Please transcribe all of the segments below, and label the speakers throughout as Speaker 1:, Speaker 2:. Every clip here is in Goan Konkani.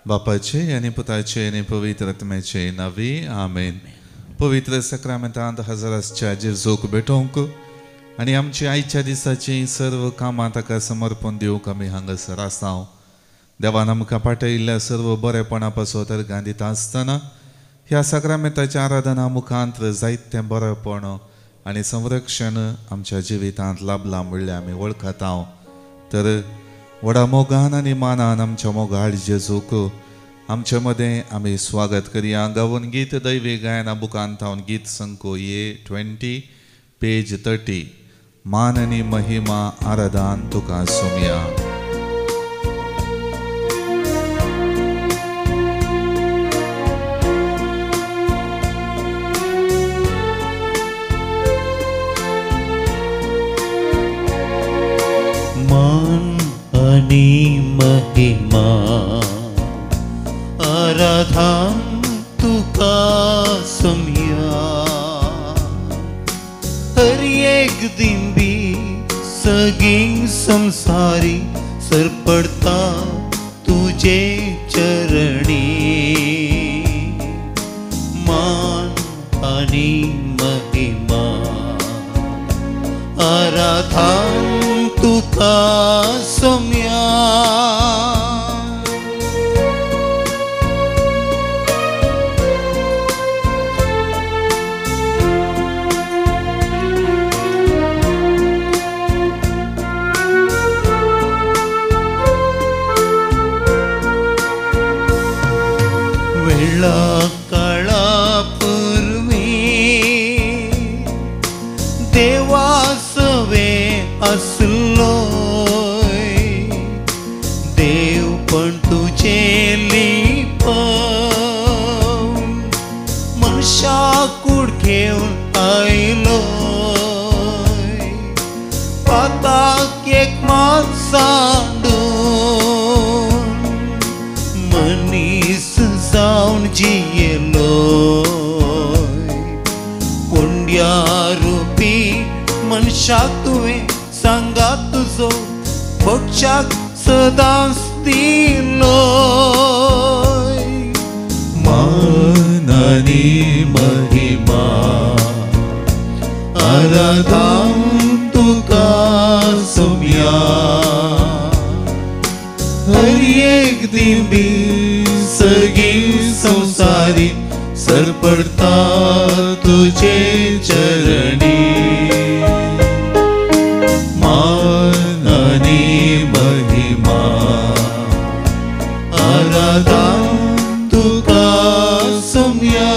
Speaker 1: बापाचे आनी पुताचे आनी पवित्र आत्म्याचे नांवी आमेन. पवित्र सक्रामेंतांत हजर आसच्या जेजूक भेटोवंक आनी आमची आयच्या दिसाची सर्व कामां ताका समर्पण दिवंक आमी हांगासर आसा. देवान आमकां पाठयिल्ल्या सर्व बरेपणा पासत अर्गां दिता आसतना ह्या साक्रामेंताच्या आराधना मुखांत जायतें बरेपण आनी संरक्षण आमच्या जिवितांत लाभलां म्हणल्यार आमी वळखता. तर व्हडा मोगान आनी मानान आमच्या मोगाळ जेजूक आमचे मदें आमी स्वागत करया. गावन गीत दैवी गायना बुकांत गीत संको ए 20 पेज 30. मान आनी महिमा आराधन तुका सोमया.
Speaker 2: मान आनी महिमा आराधन तुका सोमया. हर एक दिन भी सगळी संसारी सरपडता तुझे चरणी. मान आनी महिमा आराधन तुका सोमया. वेळा काळा पूर्वी देवा सवे असलो देव पण तुझे लिपन मनशा कूड घेवन आयलो. पाताक एक मात सांडून मनीस जावन जियेलो. कोंड्या रुपी मनशाक तुवें सांगात तुजो भक्षाक सदांच दिलो.
Speaker 1: मान आनी महिमा आराधन तुका सोमया. हर एक दिन भी सगळी संसारी सरपडता तुझे चरणी. मान आनी महिमा आराधन तुका सोमया.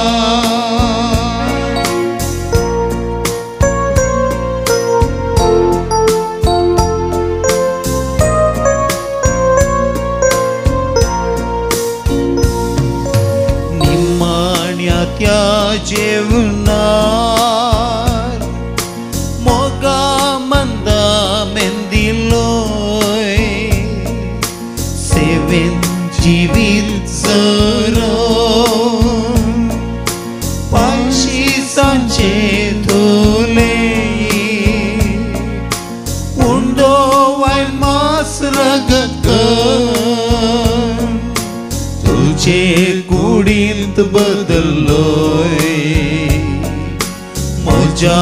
Speaker 2: निमाण्या त्या जेवणार मोगा मंदा मेंदिलोय सेवेन जिवीत जरोवन पांशी सांचे धुले उंडो वाय मास रगत तुझे कुडींत बदल्लोय. म्हज्या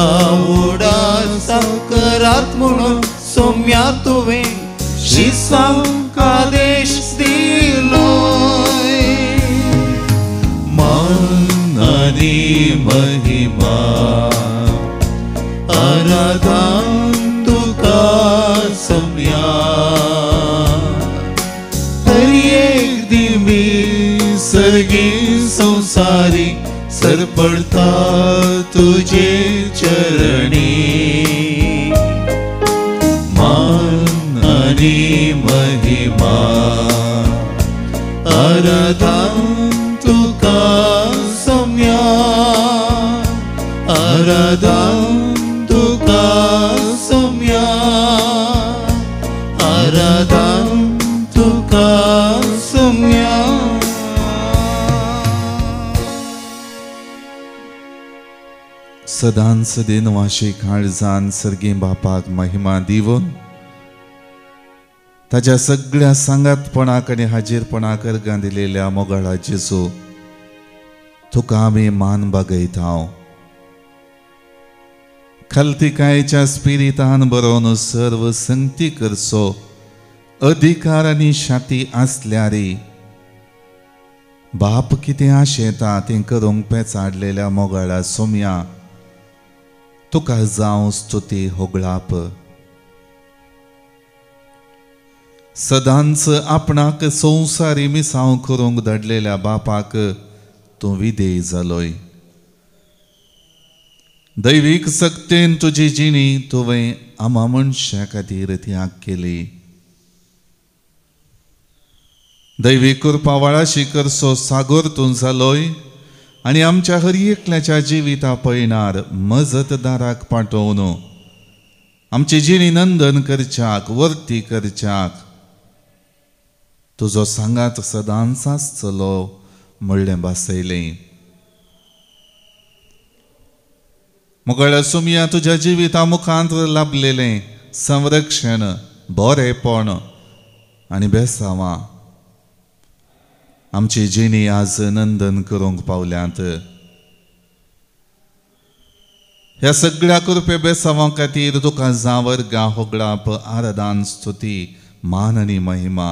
Speaker 2: उडा संकरात म्हणून सोम्या तुवें शिसांक आदेश दिलोय.
Speaker 1: मान आनी महिमा आराधन तुका सोमया. हर एक दिन भी सर्गी संसारी सरपडता तुझे चरणी. मान आनी महिमा आराधन तुका सोमया. आराधन तुका सोमया. आराधन तुका सोमया.
Speaker 3: सदांच देनवाशी काळजान सर्गी बापाक महिमा दिवन
Speaker 1: ताज्या सगळ्या सांगातपणाक आनी हाजीरपणाक अर्गां दिलेल्या मोगाळा जेजू, तुका आमी मान बागयता. खालतिकायेच्या स्पिरितान बरोवन सर्व संगती करचो अधिकार आनी शाती आसल्यारी बाप कितें आशेता तें करूंक पेचाडलेल्या मोगाळा सोम्या, तुका जावं स्तुती होगळाप. सदांच आपणाक संवसारी मिसांव करूंक धाडलेल्या बापाक तूं विधेय जालोय. दैवीक सक्तेन तुजी जिणी तुवें आमा मनशा खातीर त्याग केली. दैवीक कृपा वाळाशी करचो सागोर तूं जालोय आनी आमच्या हर एकल्याच्या जिविता पयणार मजतदाराक पाठोवन आमची जिणी नंदन करच्याक वर्ती करच्याक तुजो सांगात सदांच आसतलो म्हणलें भासयलें. मोगाळ्या सोमया, तुज्या जिविता मुखांत लाभलेलें संरक्षण, बरेपण आनी बेसांवां आमची जिणी आज नंदन करूंक पावल्यांत. ह्या सगळ्या कृपे बेसांवां खातीर तुका जावर्गां होगळाप आराधन स्तुती मान आनी महिमा.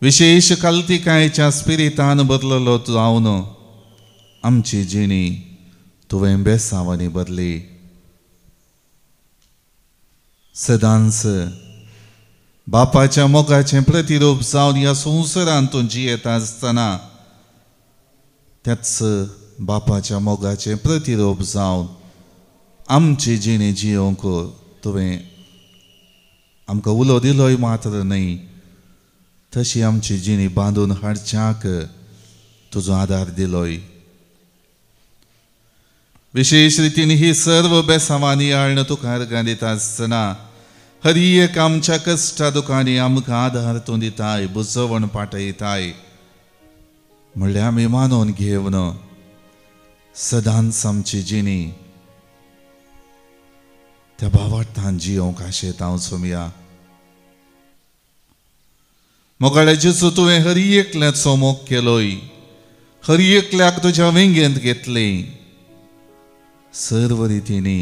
Speaker 1: विशेश कालतिकायेच्या स्पिरितान बदललो जावन आमची जिणी तुवें बेसांवांनी बदली. सदांच बापाच्या मोगाचें प्रतिरूप जावन ह्या संवसारांत तूं जियेता आसतना त्याच बापाच्या मोगाचें प्रतिरूप जावन आमची जिणी जियोवंक तुवें आमकां उलो दिलोय मात्र न्हय, तशी आमची जिणी बांदून हाडच्याक तुजो आदार दिलोय. विशेश रितीन ही सर्व बेसांवांनी आळण तुका अर्गां दिता आसतना हर एक आमच्या कश्टा दुखांनी आमकां आदार तूं दिताय, बुजवण पाठयताय म्हणल्यार आमी मानून घेवन सदांच आमची जिणी त्या भावार्थान जियोवंक आशेता हांव सोमया. मोगाळ्या जेजू, तुवें हर एकल्याचो मोग केलोय, हर एकल्याक तुज्या वेंगेंत घेतलें. सर्व रितींनी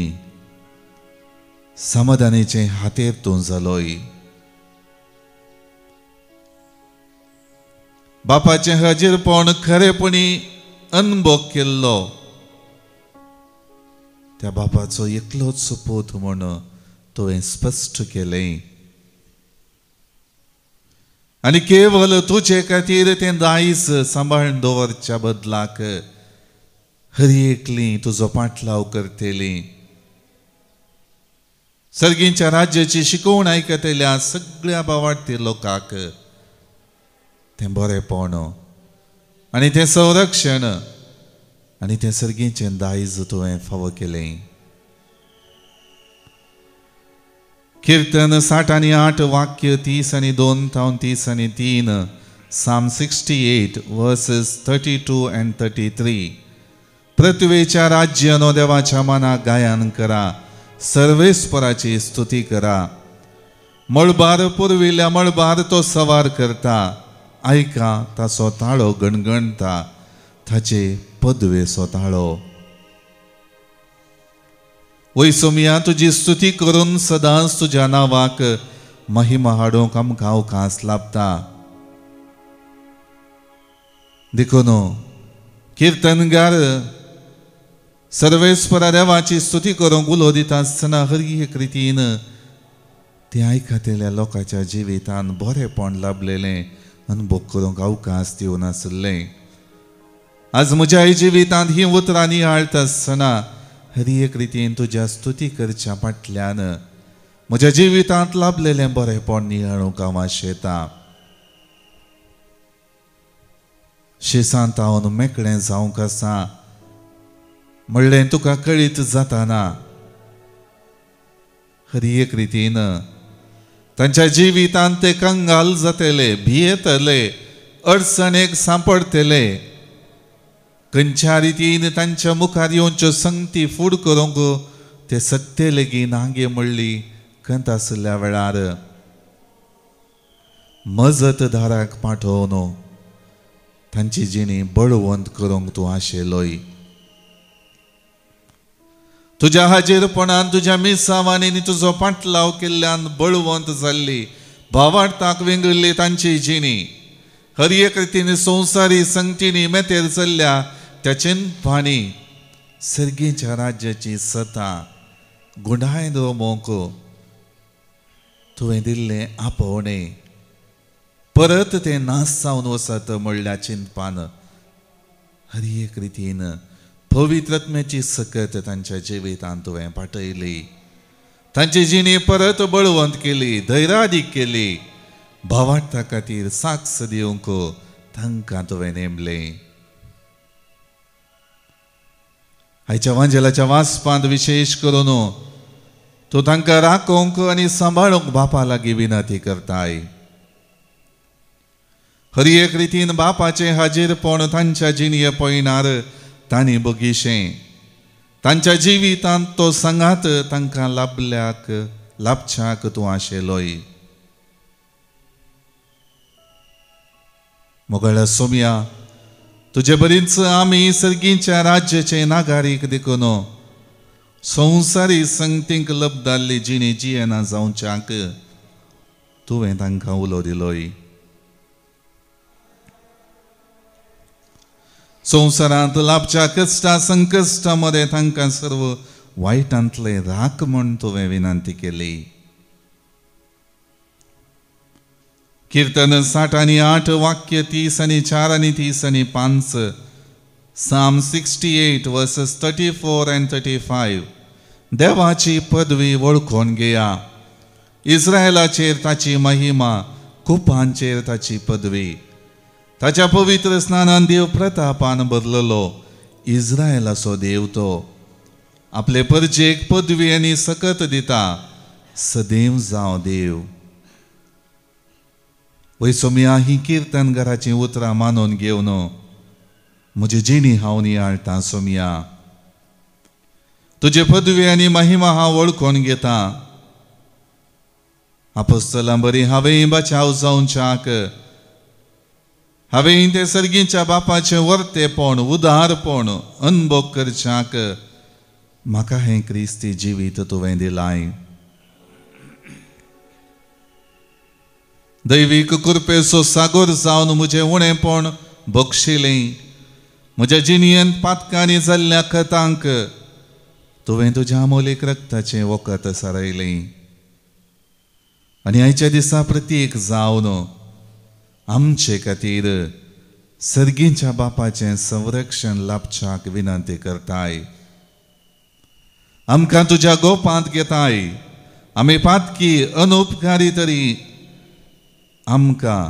Speaker 1: समाधानीचे हातेर तूं जालोय. बापाचें हाजीरपण खरेपणी अनभोग केल्लो त्या बापाचो एकलोच पूत म्हूण तुवें स्पश्ट केलें आनी केवल तुजे खातीर तें दायज सांबाळून दवरच्या बदलाक हर एकली तुजो पाटलाव करतली. सर्गींच्या राज्याची शिकवण आयकतल्या सगळ्या भावार्थी लोकांक तें बरेपण आनी तें संरक्षण आनी तें सर्गीचें दायज तुवें फावो केलें. कीर्तन 68 वाक्य 32 थावन 33, Psalm 68 verses 32 and 33. पृथ्वेच्या राज्यानो देवाच्या मनाक गायन करा, सर्वेस्पराची स्तुती करा. मळबार पुर्विल्ल्या मळबार तो सवार करता, आयका ताचो ताळो गणगणता, ताचे पदवेचो ताळो. वय सोमया, तुजी स्तुती करून सदांच तुज्या नांवाक महिमा हाडूंक आमकां अवकाश लाभता. देखून किर्तनगार सर्वेस्परा देवाची स्तुती करूंक उलो दिता आसतना हर एक रितीन ते आयकतल्या लोकांच्या जिवितान बरेपण लाभलेलें अनुभव करूंक अवकाश दिवन आसलें. आज म्हज्या जिवितांत ही उतरां नियाळटा आसतना हर एक रितीन तुज्या स्तुती करच्या फाटल्यान म्हज्या जिवितांत लाभलेलें बरेपण नियाळूंक हांव आशेता. शिसांत हांव मेकळें जावंक आसा म्हणलें तुका कळीत जाताना हर एक रितीन तांच्या जिवितांत ते कंगाल जातले, भियेतले, अडचणेक सांपडटले. खंयच्या रितीन तांच्या मुखार येवच्यो संगती फूड करूंक ते सत्य लेगीत नागे म्हणली खंत आशिल्ल्या वेळार मजतदाराक पाठोवन तांची जिणी बळवंत करूंक तूं आशेलोय. तुज्या हाजेरपणान तुज्या मिसावांनी तुजो पाटलाव केल्ल्यान बळवंत जाल्ली भावार्थाक विंगल्ली तांची जिणी हर एक रितीन संवसारी संगतीनी मेतेर चल्ल्या त्या चिंतपांनी सर्गीच्या राज्याची सता गुंडायन रोमोंक तुवें दिल्लें आपोवणें परत तें नाश जावन वचत म्हणल्या चिंतपान हर एक रितीन पवित्र आत्म्याची सकत तांच्या जिवितांत तुवें पाठयली. तांची जिणी परत बळवंत केली, धैर्यादीक केली, भावार्था खातीर साक्ष दिवंक तांकां तुवें नेमलें. आयच्या वांजेलाच्या वाचपांत विशेश करून तूं तांकां राखोवंक आनी सांबाळूंक बापा लागीं विनंती करताय. हर एक रितीन बापाचें हाजीरपण तांच्या जिणये पळयणार तांणी बगीशें तांच्या जिवितांत तो सांगात तांकां लाभल्याक लाभच्याक तूं आशेलोय. मोगळ्या सोम्या, तुजे बरीच आमी सर्गीच्या राज्याचे नागारीक देखून संवसारी संगतींक लबदाल्ली जिणी जियेना जावच्याक तुवें तांकां उलो दिलोय. संवसारांत लाभच्या कश्टा संकश्टा मदें तांकां सर्व वायटांतले राख म्हूण तुवें विनंती केली. कीर्तन 60 आनी 8 वाक्य 30 आनी 4 आनी 30 आनी 5, Psalm 68 verses 34 and 35. देवाची पदवी वळखून घेया, इस्रायलाचेर ताची महिमा, कुपांचेर ताची पदवी. ताच्या पवित्र स्नानान देव प्रतापान बदललो, इस्रायलाचो देव तो आपले परजेक पदवी आनी सकत दिता, सदैव जावं देव. वय सोम्या, ही किर्तनगाराचीं उतरां मानून घेवन म्हजी जिणी हांव नियाळटा. सोम्या, तुजे पदवी आनी महिमा हांव वळखून घेता. आपोस्तलां बरी हांवें बचाव जावच्याक, हांवें ते सर्गीच्या बापाचें वर्तेपण उदारपण अनभोग करच्याक म्हाका हें क्रिस्ती जिवीत तुवें दिलाय. दैवीक कृपेचो सागोर जावन म्हजें उणेपण बक्षिलें, म्हज्या जिणयेंत पातकांनी जाल्ल्या खतांक तुवें तुज्या मोलीक रक्ताचें वखद सारयलें. आनी आयच्या दिसा प्रतीक जावन आमचे खातीर सर्गीच्या बापाचें संरक्षण लाभच्याक विनंती करताय. आमकां तुज्या गोपांत घेताय, आमी पातकी अनुपकारी तरी आमकां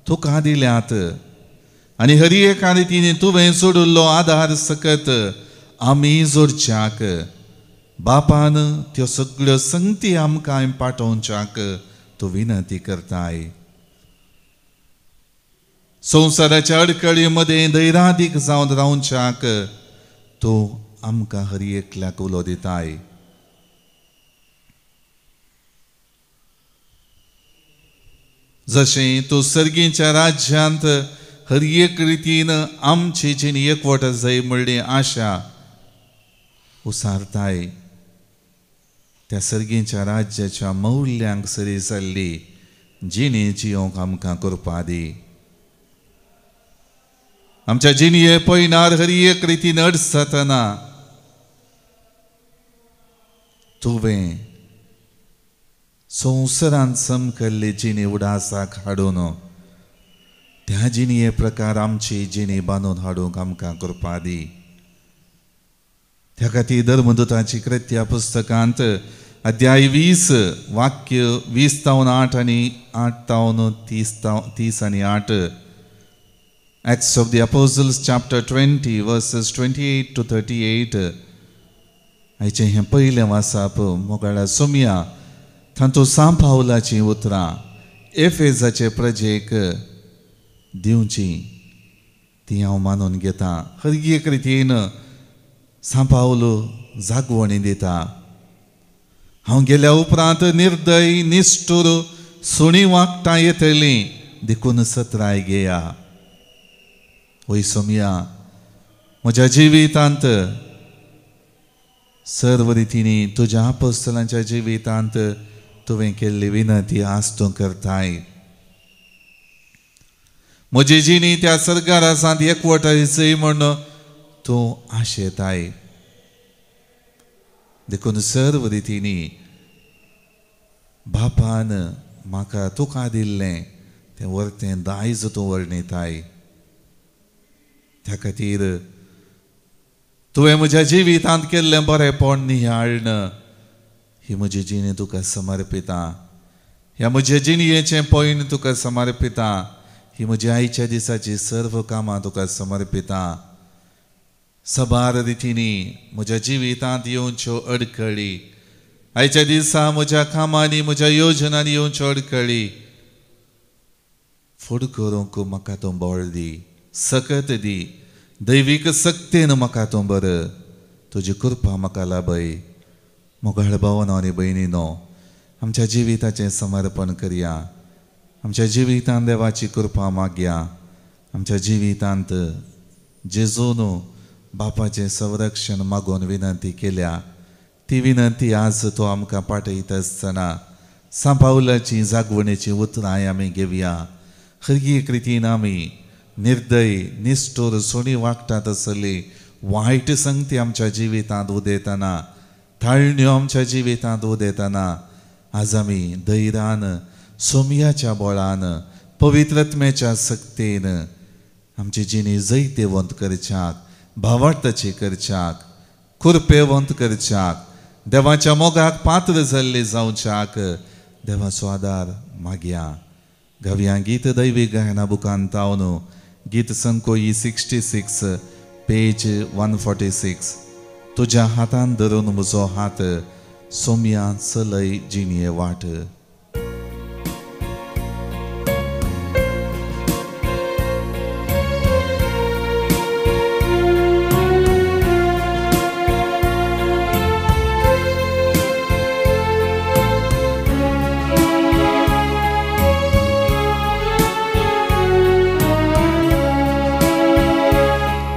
Speaker 1: तुका दिल्यात आनी हर एका रितीन तुवें सोडिल्लो आदार सकत आमी जोडच्याक बापान त्यो सगळ्यो संगती आमकां पाठोवच्याक तूं विनंती करताय. संवसाराच्या अडकळी मदें धैर्यादीक जावन रावच्याक तूं आमकां हर एकल्याक उलो दिताय. जशें तूं सर्गीच्या राज्यांत हर एक रितीन आमची जिणी एकवट जाय म्हणली आशा उसारताय, त्या सर्गीच्या राज्याच्या मौल्यांक सरी जाल्ली जिणी जियोंक आमकां करपा दी. आमच्या जिणये पयनार हर एक रितीन अडचतना तुवें संवसारांत समकल्ली जिणी उडासाक हाडून त्या जिणये प्रकार आमची जिणी बांदून हाडूंक आमकां करपा दी. त्या खातीर धर्मदूताची कृत्या पुस्तकांत अध्याय 20 वाक्य 20 तावन 8 आनी 8 तावन 30 आनी 8, Acts of the Apostles chapter 20 verses 28 to 38. आयचें हें पयलें वाचप मोगाळ्या सोम्या, तातूंत सांत पावलाचीं उतरां एफेजाचे प्रजेक दिवचीं ती हांव मानून घेता. हर एक रितीन सांत पावल जागवणी दिता. हांव गेल्या उपरांत निर्दय निश्ठूर सुणी वागटां येतलीं देखून सत्राय घेया. वय सोमया म्हज्या जिवितांत सर्व रितींनी तुज्या आपोस्तलांच्या जिवितांत तुवें केल्ली विनंती आज तूं करताय. म्हजी जिणी त्या सरकारासांत एकवटायची म्हूण तूं आशेताय. देखून सर्व रितींनी बापान म्हाका तुका दिल्लें तें वर्तें दायज तूं वर्णिताय. त्या खातीर तुवें म्हज्या जिवितांत केल्लें बरेंपण नियाळ्ण ही म्हजी जिणी तुका समर्पिता. ह्या म्हज्या जिणयेचें पयण तुका समर्पिता. ही म्हज्या आयच्या दिसाची सर्व कामां तुका समर्पिता. सबार रितींनी म्हज्या जिवितांत येवच्यो अडखळी, आयच्या दिसा म्हज्या कामांनी म्हज्या योजनांनी येवच्यो अडखळी फुड करूंक म्हाका तूं बळ दी, सकत दी, दैवीक सक्तेन म्हाका तूं बर, तुजी कृपा म्हाका लाभय. मोगाळ भावानो आनी भयणीनो, आमच्या जिविताचें समर्पण करया. आमच्या जिवितांत देवाची कृपा मागया. आमच्या जिवितांत जेजून बापाचें संरक्षण मागून विनंती केल्या ती विनंती आज तो आमकां पाठयता आसतना सांत पावलाची जागवणेची उतरां आमी घेवया. हर एक रितीन आमी निर्दय निश्ठूर सुणी वागतात आसली वायट संगती आमच्या जिवितांत उदेतना, ताळण्यो आमच्या जिवितांत उदेतना आज आमी धैर्यान सोमयाच्या बळान पवित्रत्म्याच्या सक्तेन आमची जिणी जैतेवंत करच्याक, भावार्थाची करच्याक, कृपेवंत करच्याक, देवाच्या मोगाक पात्र जाल्ले जावच्याक देवाचो आदार मागया. गावया गीत दैवी गायना बुकान तावन गीत संकोई 66 पेज 146. तुज्या हातान धरून म्हजो हात सोमया चलय जिणये वाट.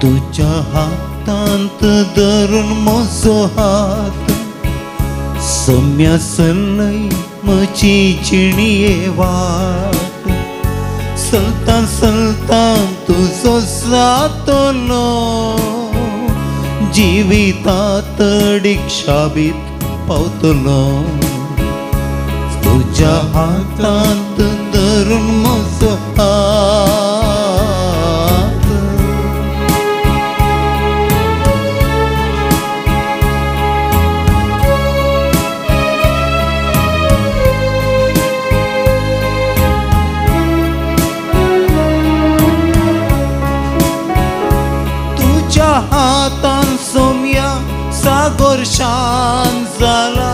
Speaker 2: तुज्या हातांत धरून म्हजो हात सोम्या चलय म्हजी जिणये वाट. चलता चलता तुजो जातलो जिवितांत डिक्षाबीत पावतलो. तुज्या हातांत धरून म्हजो हात. हातान सोम्या सागर शांत जाला,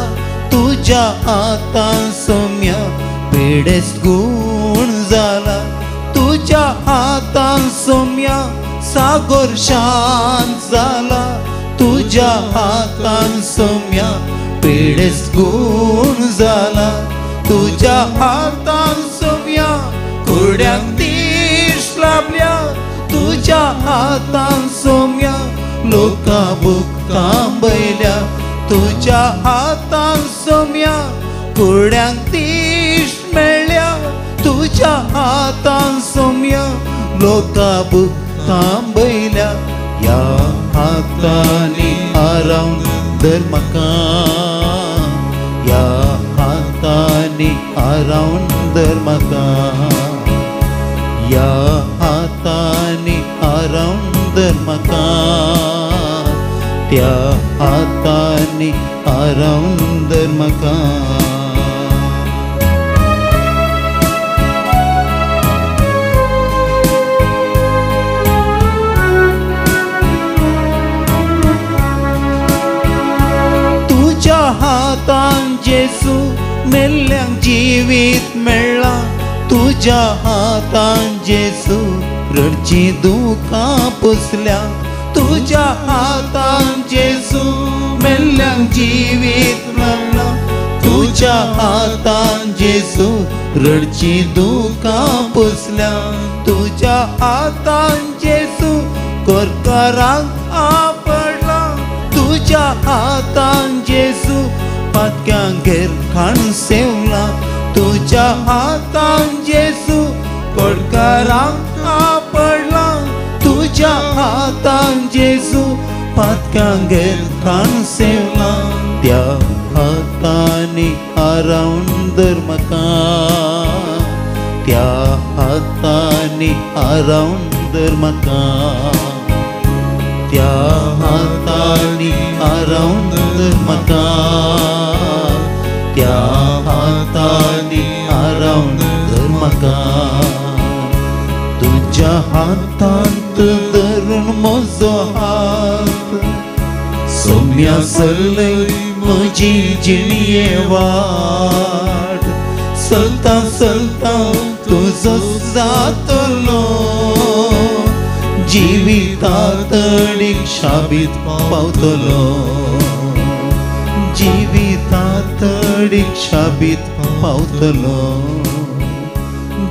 Speaker 2: तुज्या हातान सोम्या पेडेस गूण जाला. तुज्या हातान सोम्या सागर शांत जाला, तुज्या हातान सोम्या पेडेस गूण जाला. तुज्या हातान सोम्या कुड्यांक दीस लाभल्या, तुज्या हातान सोम्या लोका बुकां बयल्या. तुज्या हातान सोम्या कुड्यांक दीस मेळ्ळ्या, तुज्या हातान सोम्या लोका बुकां बयल्या. ह्या हातांनी आरावन धर म्हाका, ह्या हातांनी आरावन धर म्हाका, ह्या हातांनी आरावन धर म्हाका, त्या हातांनी आरावन धर म्हाका. तुज्या हातान जेजू मेल्ल्यांक जिवीत मेळ्ळां, तुज्या हातान जेजू रडची दुकां पुसल्या. तुज्या हातान जेजू मेल्ल्यांक जिवीत मेळ्ळां, तुज्या हातान जेजू रडची दुकां पुसल्या तुज्या हातान जेजू कोरकारांक आपडला तुज्या हातान जेजू पातक्यांगेर खाण सेवला तुज्या हातान जेजू कोरकारांक आपडला तुज्या हातान जेजू पातक्यांगेर खाण सेवला त्या हातांनी आरावन धर म्हाका त्या हातांनी आरावन धर म्हाका त्या हातांनी आरावन धर म्हाका त्या हातांनी आरावन धर म्हाका तुज्या हातांत धरून म्हजो हात सोम्या सरलय म्हजी जिणये वाट चलता चलता तुजो जातलो जिविता तडीक शाबीत पावतलो जिविता तडीक शाबीत पावतलो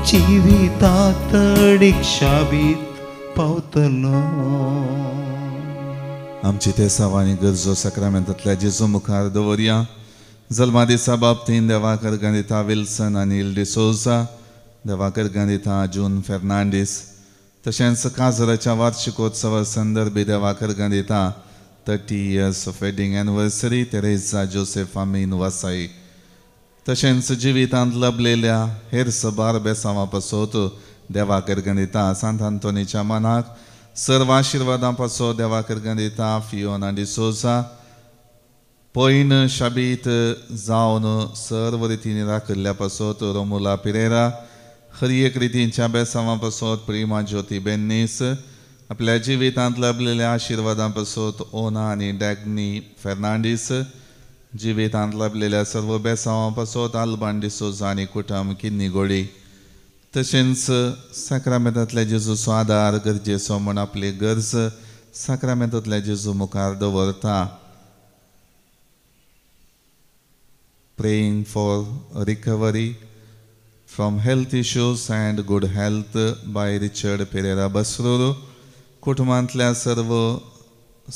Speaker 2: जिविता तडीक शाबीत पावतलो.
Speaker 1: आमची ते सावानी गरजो साक्रामेंतांतल्या जेजू मुखार दवरया. जल्मा दिसा बाबतीन देवाकर गांधिता विल्सन आनी डिसोजा, देवाकर गांधिता जून फेर्नांडीस, तशेंच काजराच्या वार्षिकोत्सवा संदर्भी देवाकर गांधिता 30 years of wedding anniversary Teresa Joseph Amin Vasai, तशेंच जिवितांत लभलेल्या हेर सबार बेसांवा पासत देवाकर गांधिता सांत आंतोनीच्या मनाक सर्व आशिर्वादां पासो देवाकर गांधिता फियोना डिसोजा पयन शाबीत जावन सर्व रितींनी राखिल्ल्या पासत रोमुला पिरेरा, हर एक रितींच्या बेसांवां पासत प्रिमा ज्योती बेन्नीस, आपल्या जिवितांत लाभलेल्या आशिर्वादां पासत ओना आनी डॅगनी फेर्नांडीस, जिवितांत लाभलेल्या सर्व बेसांवां पासत आल्बान डिसोजा आनी कुटम किन्नीगोळी, तशेंच साक्रामेंतांतल्या जेजूचो आदार गरजेचो म्हूण आपली गरज साक्रामेंतांतल्या जेजू मुखार दवरता. Praying for recovery from health issues and good health by Richard Pereira Basrur. कुटुंबांतल्या सर्व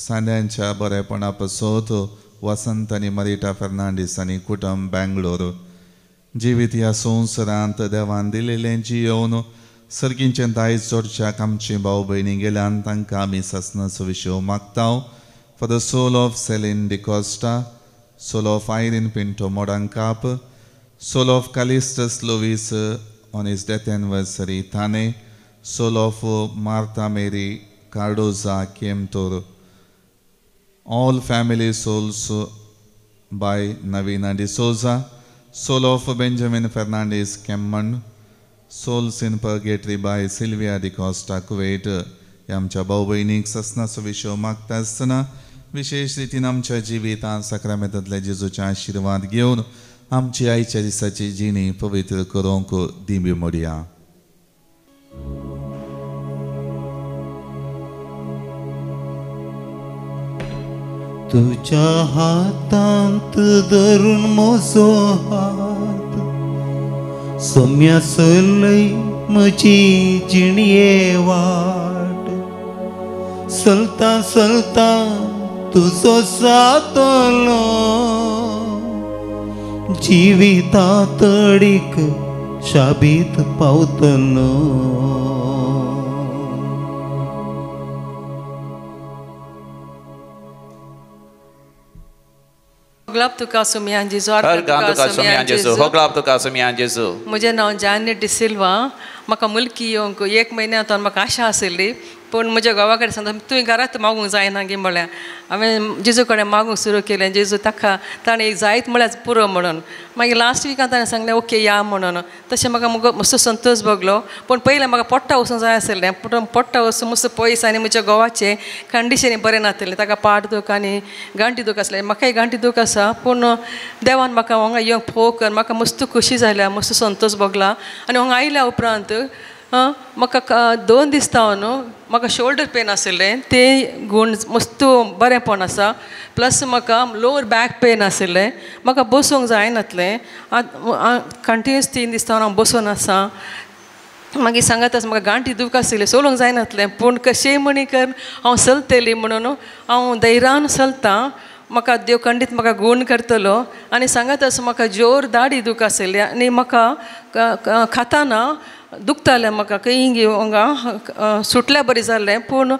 Speaker 1: सांद्यांच्या बरेपणा पासत वसंत आनी मरिटा फेर्नांडीस आनी कुटुंब बेंगलोर. जिवीत ह्या संवसारांत देवान दिलेलें जियोवन सर्गींचें दायज जोडच्याक आमची भाव भयणी गेल्यान तांकां आमी सासणाचो विशय मागता. For the soul of Celine D'Costa, soul of Irene Pinto Modankap, soul of Callistus Luis on his death anniversary Thane, soul of Martha Mary Cardoza Kemtor, all family souls by Navina D'Souza, soul of Benjamin Fernandes Kemman, souls in purgatory by Sylvia D'Costa Kuwait. आमच्या भाव भयणीक ससनाचो विशय मागता आसतना विशेष रितीन आमच्या जिवितांत साक्रामेंतांतल्या जेजूचे आशिर्वाद घेवन आमची आयच्या दिसाची जिणी पवित्र करूंक दिंबी मोडया.
Speaker 2: तुज्या हातांत धरून म्हजो हात सोम्या चलय म्हजी जिणये वाट चलता चलता तुजो जातलो जिविता तडीक शाबीत पावतलो.
Speaker 3: होगलाब तुका सुमियान जेजू, तुका सुमियान जेजू,
Speaker 4: होगलाब तुका सुमियान जेजू.
Speaker 3: म्हजें नांव जान्य डिसिल्वा. म्हाका मुलकी येवंक एक म्हयन्या तो म्हाका आशा आशिल्ली, पूण म्हज्या घोवा कडेन सांगता तुवें घरांत मागूंक जायना गी म्हळ्यार हांवें जेजू कडेन मागूंक सुरू केलें. जेजू ताका ताणें एक जायत म्हळ्यार पुरो म्हणून. मागीर लास्ट विकान ताणें सांगलें ओके या म्हणून. तशें म्हाका मुगो मस्तो संतोश भोगलो. पूण पयलें म्हाका पोट्टा वचूंक जाय आशिल्लें, पूण पोट्टा वचून मस्त पयस आनी म्हज्या घोवाचें कंडिशनूय बरें नासलें. ताका पाट दूख आनी गांठी दूख आसलें, म्हाकाय गांठी दूख आसा. पूण देवान म्हाका हांगा येवंक फोव कर म्हाका मस्त खुशी जाल्या, मस्त संतोश भोगला. आनी हांगा आयल्या उपरांत म्हाका 2 दीस जावन म्हाका शोल्डर पेन आशिल्लें तें गूण मस्तू बरेंपण आसा. प्लस म्हाका लोवर बॅक पेन आशिल्लें, म्हाका बसूंक जायनातलें. कंटिन्यूस 3 दीस जावन हांव बसून आसा. मागीर सांगत आसा म्हाका गांठी दुख आशिल्लें, सोलूंक जायनातलें, पूण कशेंय म्हणी कर हांव चलतली म्हणून हांव धैर्यान चलतां. म्हाका देव खंडीत म्हाका गूण करतलो. आनी सांगत आसा म्हाका जोर दाडी दुख आशिल्ली आनी म्हाका खाताना दुखतालें, म्हाका खंय हांगा सुटल्या बरी जाल्लें, पूण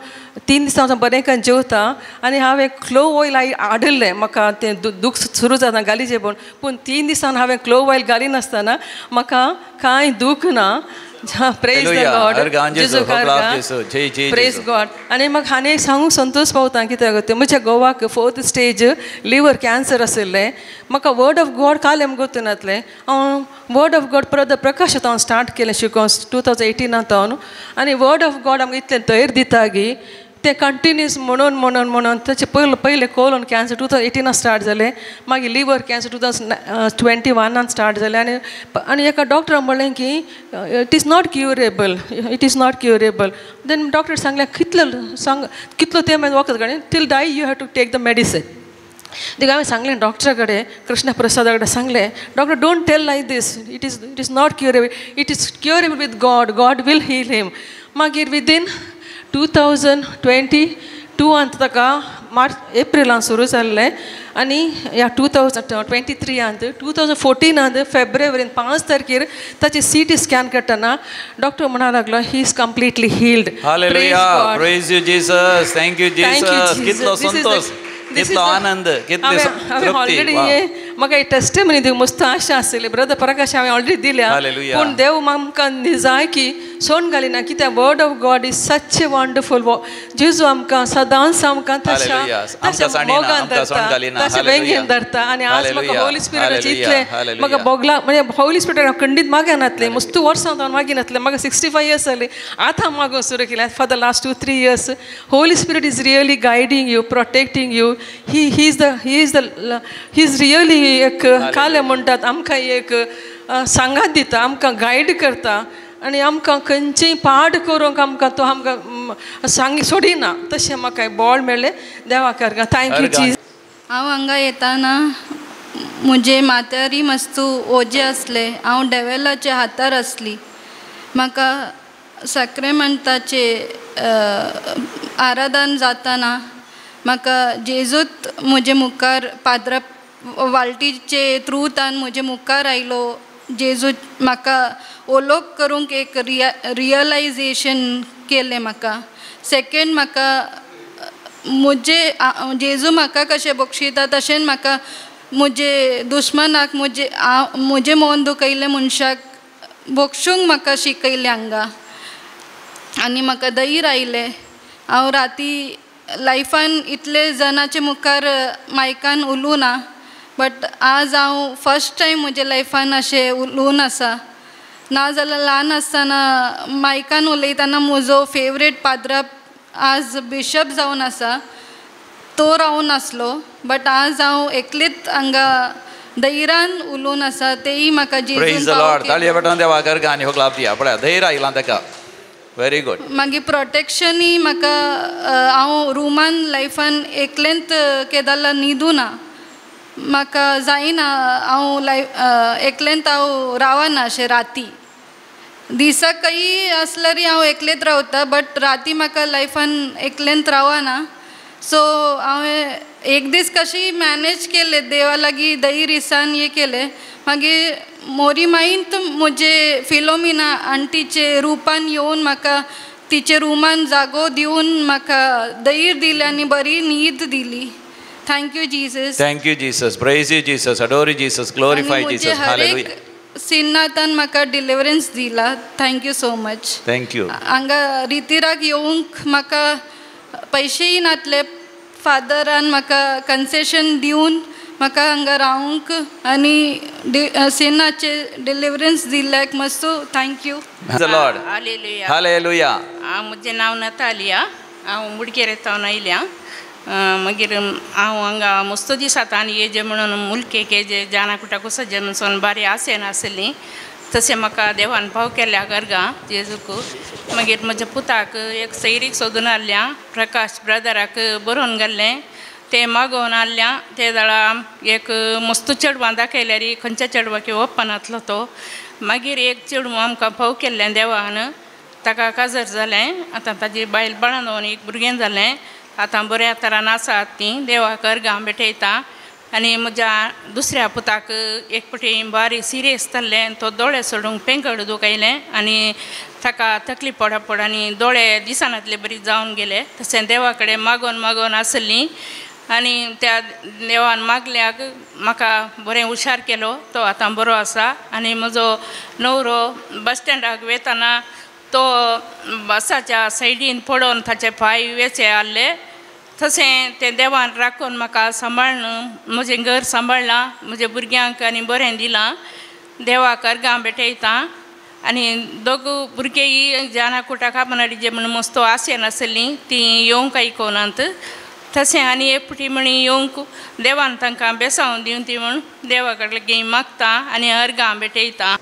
Speaker 3: 3 दिसां हांव बरें करून जेवता. आनी हांवें क्लोव ऑयल हाडिल्लें, म्हाका तें दूख सुरू जाता घाली जेवण, पूण 3 दिसान हांवें क्लोव ऑयल घालिनासतना म्हाका कांय दूख ना. Praise the Lord, praise God. आनी म्हाका आनी एक सांगूंक संतोश पावता कित्याक तें म्हज्या गोवाक 4th stage liver cancer आशिल्लें. म्हाका वर्ड ऑफ गॉड कालेम गोतूनातलें. हांव वर्ड ऑफ गॉड परत प्रकाश हांव स्टार्ट केलें शिकोवंक 2018 हांव. आनी वर्ड ऑफ गॉड आमकां इतलें धैर्य दिता की तें कंटिन्यूस म्हणून म्हणून म्हणून ताचें पयलें पयलें कोलन कॅन्सर 2018 स्टार्ट जालें, मागीर लिवर कॅन्सर 2021 स्टार्ट जालें. आनी आनी एका डॉक्टरान म्हणलें की it is not curable, it is not curable. Then doctor सांगलें कितलो सांग कितलो तें मागीर वखद काडलें, till die you have to take the medicine. देखून हांवें सांगलें डॉक्टरा कडेन, कृष्ण प्रसादा कडेन सांगलें, doctor don't tell like this, it is not curable, it is curable with God, God will heal him. मागीर विदीन 2022 आंत ताका मार्च एप्रिलान सुरू जाल्लें आनी ह्या 2023 आंत 2014 आंत फेब्रुवारीन 5 तारखेर ताची CT scan करतना डॉक्टर म्हणा लागलो he is completely healed.
Speaker 4: Hallelujah, praise you Jesus, thank you Jesus. कितलो संतोष, कितलो आनंद, कितली तृप्ती.
Speaker 3: ऑलरेडी म्हाका टेस्टिमनी दिवंक मस्त आशा आशिल्ली ब्रदर प्रकाश हांवें ऑलरेडी दिल्या, पूण देव आमकां निजाय की सोण घालिना कित्याक word of God is such a wonderful. जेजू आमकां सदांच आमकां तशें मोगान धरता, तशें बेंगेन धरता. आनी आज म्हाका होली स्पिरिटाचें इतलें म्हाका बोगला, म्हणजे होली स्पिरिट हांव खंडीत मागनातलें, मस्तू वर्सां हांव मागिनातलें. म्हाका 65 इयर्स जालीं, आतां मागूंक सुरू केलें. For the last 2-3 years Holy Spirit is really guiding you, protecting you. He is really एक काले म्हणटात आमकां एक सांगात दिता, आमकां गायड करता आनी आमकां खंयचीय पाड करूंक आमकां तो आमकां सांग सोडिना. तशें म्हाका बळ मेळ्ळें देवा करका. Thank you Jesus.
Speaker 5: हांव हांगा येताना म्हजे माथ्यारय मस्तू ओजें आसलें, हांव डेवेलाच्या हातार आसली. म्हाका साक्रेमेंताचें आराधन जाताना म्हाका जेजूत म्हजे मुखार पाद्रा वालटीचे थ्रूतान म्हजे मुखार आयलो. जेजू म्हाका ओलोक करूंक एक रियलायजेशन केलें म्हाका. सेकेंड म्हाका म्हजे जेजू म्हाका कशें बक्षिता तशेंच म्हाका म्हजे दुस्मानाक म्हजे म्हजें मन दुखयल्लें मनशाक बक्षूंक म्हाका शिकयलें हांगा. आनी म्हाका धैर्य आयलें. हांव राती लायफान इतले जाणाचे मुखार मायकान उलोवं ना, बट आज हांव फर्स्ट टायम म्हज्या लायफान अशें उलोवन आसा. नाजाल्यार ल्हान आसतना मायकान उलयतना म्हजो फेवरेट पाद्रा आज बिशप जावन आसा तो रावून आसलो, बट आज हांव एकलेच हांगा धैर्यान उलोवन आसा. तेय म्हाका
Speaker 4: प्रेज the Lord. ताळये पेटोवन देवा करका आनी हो क्लाप दिया. पळया धैर्य आयलां ताका. Very good.
Speaker 5: मागीर प्रोटेक्शनूय म्हाका हांव रुमान लायफान एकलेंत केदाला न्हिदूना, म्हाका जायना हांव लायफ एकलेंत हांव रावना अशें. राती दिसाक खंयी आसल्यारय हांव एकलेंत रावता, बट राती म्हाका लायफान एकलेंत रावना. सो हांवें एक दीस कशी मॅनेज केलें देवा लागीं धैर्य दिसान हें केलें. मागीर मोरी माईन म्हजे फिलोमिना आंटीचे रुपान येवन म्हाका तिचे रुमान जागो दिवन म्हाका धैर्य दिलें आनी बरी न्हीद दिली. Thank you Jesus.
Speaker 4: Thank you Jesus, praise you Jesus, adore you Jesus, glorify Jesus. Hallelujah.
Speaker 5: सिन्नातान म्हाका डिलिवरन्स दिला. Thank you so much.
Speaker 4: Thank you.
Speaker 5: हांगा रितिराक येवंक म्हाका पयशेय नातले, फादरान म्हाका कन्सेशन दिवन म्हाका हांगा रावंक आनी सिनाचे डिलिवरन्स दिल्ल्याक मस्तू thank you.
Speaker 4: Lord. Hallelujah.
Speaker 6: म्हजें नांव नतालिया, हांव मुडगेर सावन आयल्या. मागीर हांव हांगा मस्त दीस आतां आनी येजे म्हणून मुलकेक येजे जाना कुटा कुसजे म्हणून बारी आसेन आसली. तशें म्हाका देवान भाव केल्या गर्गां जेजूक. मागीर म्हज्या पुताक एक सैरीक सोदून हाडल्या, प्रकाश ब्रदराक बरोवन घाल्लें, तें मागोवन हाडल्या. ते जाळा एक मस्त चेडवां दाखयल्यार खंयच्या चेडवाक वप्पनातलो तो. मागीर एक चेडूं आमकां फाव केल्लें देवान, ताका काजर जालें. आतां ताजी बायल बाळान एक भुरगें जालें. आतां बऱ्या तरान आसात तीं, देवाक अर्गां भेटयता. आनी म्हज्या दुसऱ्या पुताक एक फावटी बारीक सिरियस जाल्लें, तो दोळे सोडूंक पेंकड दुखयलें आनी ताका तकली पडपड आनी दोळे दिसनातले बरी जावन गेले. तशें देवा कडेन मागोवन मागोवन आसलीं आनी त्या देवान मागल्याक म्हाका बरें हुशार केलो, तो आतां बरो आसा. आनी म्हजो न्हवरो बस स्टँडाक वेताना तो बसाच्या सायडीन पडोन ताचे पांय वेचे आहले. तशें तें देवान राखून म्हाका सांबाळ्ळें, म्हजें घर सांबाळ्ळां, म्हज्या भुरग्यांक आनी बरें दिलां. देवाक अर्गां भेटयता. आनी दोग भुरगेय जाना कुटा कापनाडी जे म्हण मस्तो आशेन आसलीं तीं येवंक आयकोनात. तशें आनी एक फावटी म्हण येवंक देवान तांकां बेसांव दिवन ती म्हण देवा कडेन मागता आनी अर्गां भेटयता.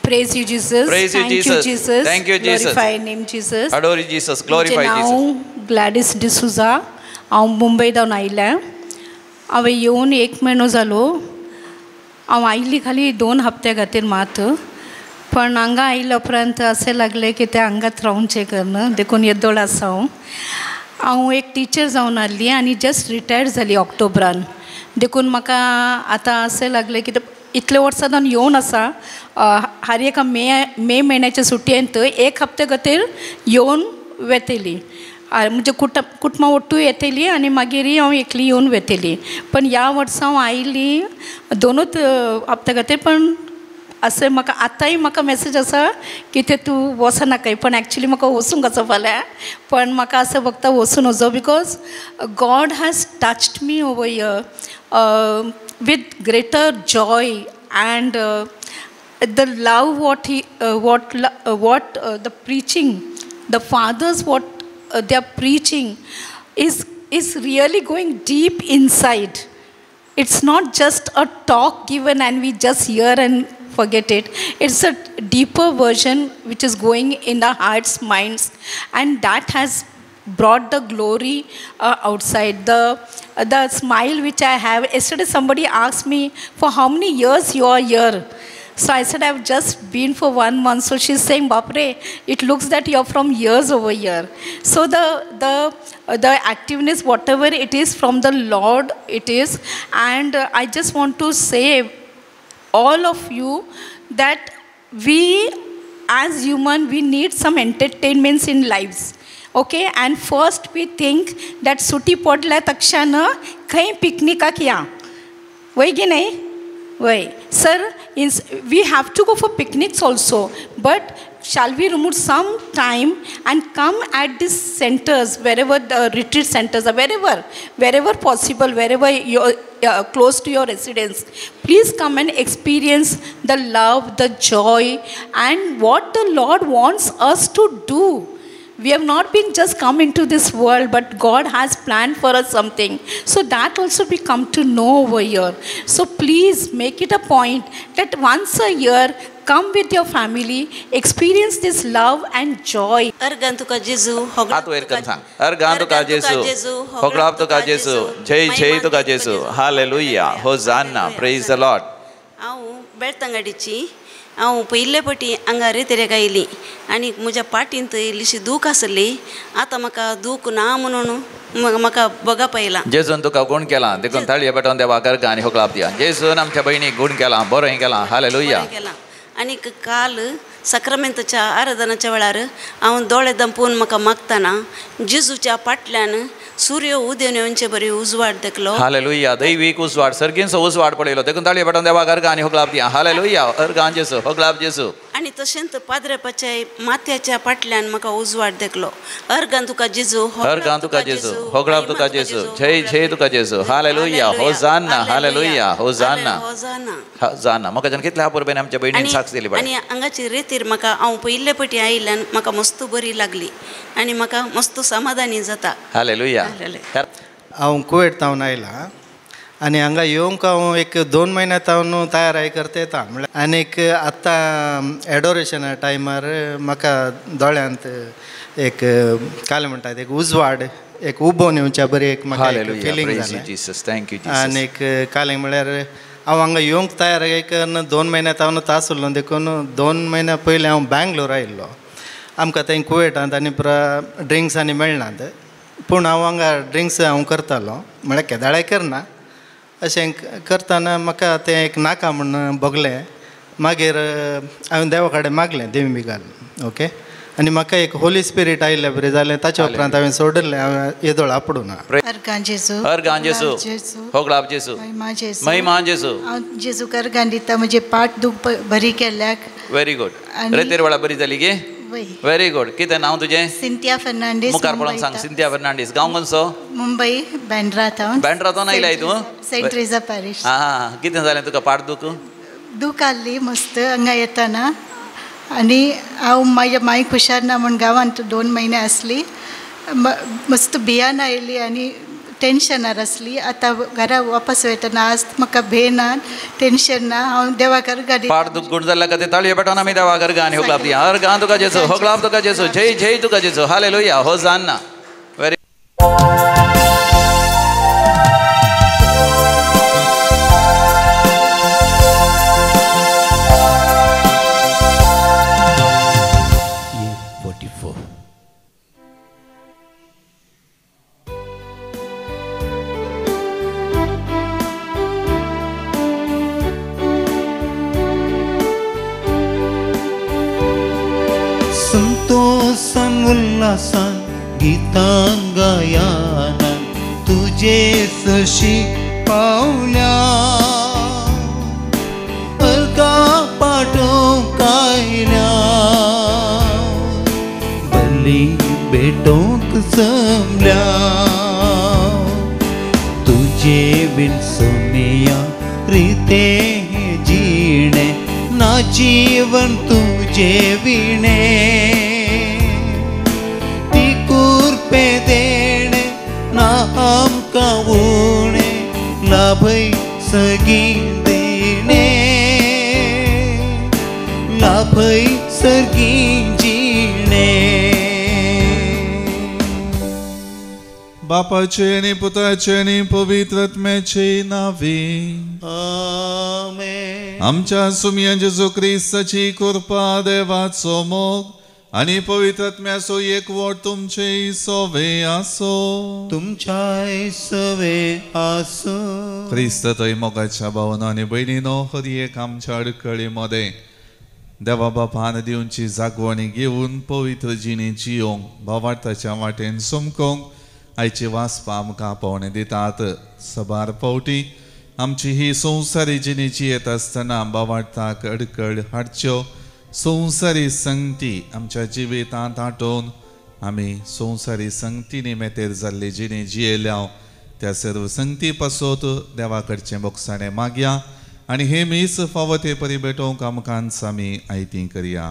Speaker 5: Praise you, Jesus.
Speaker 4: Praise you,
Speaker 5: Thank
Speaker 4: Jesus.
Speaker 5: you, Jesus.
Speaker 4: Thank you, Jesus.
Speaker 5: Glorify your name, Jesus.
Speaker 4: Adore you, Jesus. Glorify Jesus.
Speaker 5: हांव ग्लॅडीस डिसुजा, हांव मुंबय जावन आयल्या. हांवें येवन एक म्हयनो जालो. हांव आयली खाली 2 हप्त्या खातीर मात, पण हांगा आयल्या उपरांत अशें लागलें की तें हांगाच रावचें करून, देखून येदोळ आसा हांव. हांव एक टिचर जावन आहली आनी जस्ट रिटायर्ड जाली ऑक्टोबरान, देखून म्हाका आतां अशें लागलें की इतले वर्सां जावन येवन आसा. हर एका मे मे म्हयन्याच्या सुटयेंत एक हप्ते खातीर येवन वेतली, म्हणजे कुटुंबा ओट्टूय येतली आनी मागीर हांव एकली येवन वेतली. पण ह्या वर्सा हांव आयली 2 हप्ते खातीर, पण अशें म्हाका आतांय म्हाका मॅसेज आसा की तें तूं वचनाकाय, पण एक्चुली म्हाका वचूंक आसा फाल्यां, पण म्हाका अशें वखता वचूं नजो, because God has touched me over here with greater joy and the love what he what the preaching, the fathers what they are preaching is really going deep inside. It's not just a talk given and we just hear and forget it. It's a deeper version which is going in the hearts, minds, and that has brought the glory outside. The smile which I have. Yesterday somebody asked me, for how many years you are here? So I said, I've just been for 1 month. So she's saying, Bapre, it looks that you're from years over here. So the activeness, whatever it is from the Lord, it is. And I just want to say, all of you, that we as human, we need some entertainments in lives. Okay, and first we think that suti podla takshana khain picnic ya. वही कि नहीं? वही. Sir, we have to go for picnics also, but shall we remove some time and come at these centers, wherever the retreat centers are, wherever possible, wherever you're close to your residence, please come and experience the love, the joy, and what the Lord wants us to do. We have not been just come into this world, but God has planned for us something. So that also we come to know over here. So please make it a point that once a year, come with your family, experience this love and joy.
Speaker 7: अर्गां तुका जेजू,
Speaker 4: अर्गां तुका जेजू, होगळाप तुका जेजू, जय जय तुका जेजू, hallelujah, hosanna, praise the Lord.
Speaker 7: हांव बेळतंगाडीची, हांव पयले पटी हांगा रेतेरेक आयली आनी म्हज्या पाटींत इल्लीशी दूख आसली. आतां म्हाका दूख ना म्हणून म्हाका बगप आयला.
Speaker 4: जेजून तुका गूण केला देखून ताळये पेटोवन देवाक अर्गां आनी होगळाप दिया. जेजून आमच्या भयणीक गूण केला, बरें केलां, हालेलुया.
Speaker 7: केलां. आनी काल साक्रामेंताच्या आराधनाच्या वेळार हांव दोळे दंपून म्हाका मागतना जेजूच्या फाटल्यान सूर्य उदेवन येवचे बरी उजवाड देखलो.
Speaker 4: हालेलुया. दैवीक उजवाड, सर्गींचो उजवाड पळयलो देखून ताळये पेटोवन देवाक अर्गां आनी होगळाप दिया. हालेलुया. अर्गां जेजू, होगळाप जेजू.
Speaker 7: आनी तशेंच पाद्रेपाच्या माथ्याच्या फाटल्यान म्हाका उजवाड देखलो. अर्गां तुका जेजू,
Speaker 4: अर्गां तुका जेजू, होगळाप तुका जेजू, जय जय तुका जेजू, हालेलुया, होजाना, हालेलुया, होजाना, होजाना. म्हाका जन कितल्या अपुरबायेन आमच्या भयणीन साक्ष दिली.
Speaker 7: आनी हांगाची रेतीर म्हाका हांव पयले पटी आयिल्ल्यान म्हाका मस्त बरी लागली आनी म्हाका मस्त समाधानी जाता.
Speaker 4: हालेलुया.
Speaker 2: हांव कुवेट तावन आयला.
Speaker 8: आनी हांगा येवंक हांव एक 2 म्हयन्या तावन तयाराय करता येता म्हणल्यार आनीक आतां एडोरेशना टायमार म्हाका दोळ्यांत एक काल म्हणटात एक उजवाड एक उबोन येवच्या बरी एक म्हाका फिलींग जालें. आनीक काल म्हळ्यार हांव हांगा येवंक तयार एक 2 म्हयन्या तावन तास उरलो देखून 2 म्हयन्या पयलीं हांव बँगलोर आयिल्लो. आमकां थंय कुवेटांत आनी ड्रिंक्स आनी मेळनात पूण हांव हांगा ड्रिंक्स हांव करतालो म्हळ्यार केदाळाय करना अशें करतना म्हाका तें एक नाका म्हूण भोगलें. मागीर हांवें देवा कडेन मागलें देवी बिगाल ओके आनी म्हाका एक होली स्पिरीट आयिल्ले बरें जालें. ताच्या उपरांत हांवें सोडिल्लें हांवें येदोळ आपडूना.
Speaker 9: अर्गां जेजू, अर्गां जेजू,
Speaker 4: होगळाप जेजू, महिमा जेजू.
Speaker 9: हांव जेजूक अर्गां दिता म्हजे पाठ दूख बरी केल्ल्याक.
Speaker 4: Very good. रेतेर वेळा बरी जाली गे? Very good. कितें नांव तुजें?
Speaker 9: सिंथिया फर्नांडीस.
Speaker 4: मुखार पळोवन सांग. सिंथिया फर्नांडीस. गांव खंयचो?
Speaker 9: मुंबई, बँड्रा थावन.
Speaker 4: बँड्रा थावन आयलाय तूं?
Speaker 9: Saint Teresa parish.
Speaker 4: आं, कितें जालें तुका पाठ दूख?
Speaker 9: दूख आहली मस्त हांगा येतना आनी हांव म्हाज्या मांय खुशार ना म्हूण गांवांत 2 म्हयने आसली. मस्त भियान आयली आनी टेंशनार आसली. आतां घरा वापस वयतना आज म्हाका भंय ना, टेंशन ना. हांव देवाक अर्गां दिता.
Speaker 4: पाठ दूख गुण जाल्ल्या खातीर ताळयो पेटोवन आमी देवाक अर्गां आनी होगळाप दिया. अर्गां तुका जेजू, होगळाप तुका जेजू, जय जय तुका जेजू. हालेलुया, होजान्ना. व्हेरी
Speaker 2: संतोषान उल्हासान गीतां गायनान तुजे सशी पावल्या अर्गां पाठोवंक आयल्या बली भेटोवंक जमल्या तुजे बीन सोमिया रिते जिणे ना जीवन तुजे विणे ती कुरपे देणे ना आमकां उणे लाभय सगीं देणे लाभय सगीं जिणे.
Speaker 1: बापाचे आनी पुताचे आनी पवित्र आत्म्याचे नांवे
Speaker 2: आमेन.
Speaker 1: आमच्या सुमया जेजू क्रिस्ताची कृपा, देवाचो मोग आनी पवित्र आत्म्याचो एकवट तुमचे सवे आसो.
Speaker 2: तुमच्याय सवे आसो.
Speaker 1: क्रिस्त थंय मोगाच्या भावना आनी भयणीनो हर एक आमच्या अडकळी मदें देवा बापान दिवची जागवणी घेवन पवित्र जिणी जियोंक भावार्थाच्या वाटेन समकोंक आयची वाचपा आमकां पावणे दितात. सबार फावटी आमची ही संवसारी जिणी जियेत आसतना भावार्थाक अडकळ हाडच्यो संवसारी संगती आमच्या जिवितांत आटोवन आमी संवसारी संगतीनी मेतेर जाल्ली जिणी जियेल्या त्या सर्व संगती पासत देवा कडचें बोगसाणें मागया आनी हे मीस फावो ते परी भेटोवंक आमकां आमी आयती करया.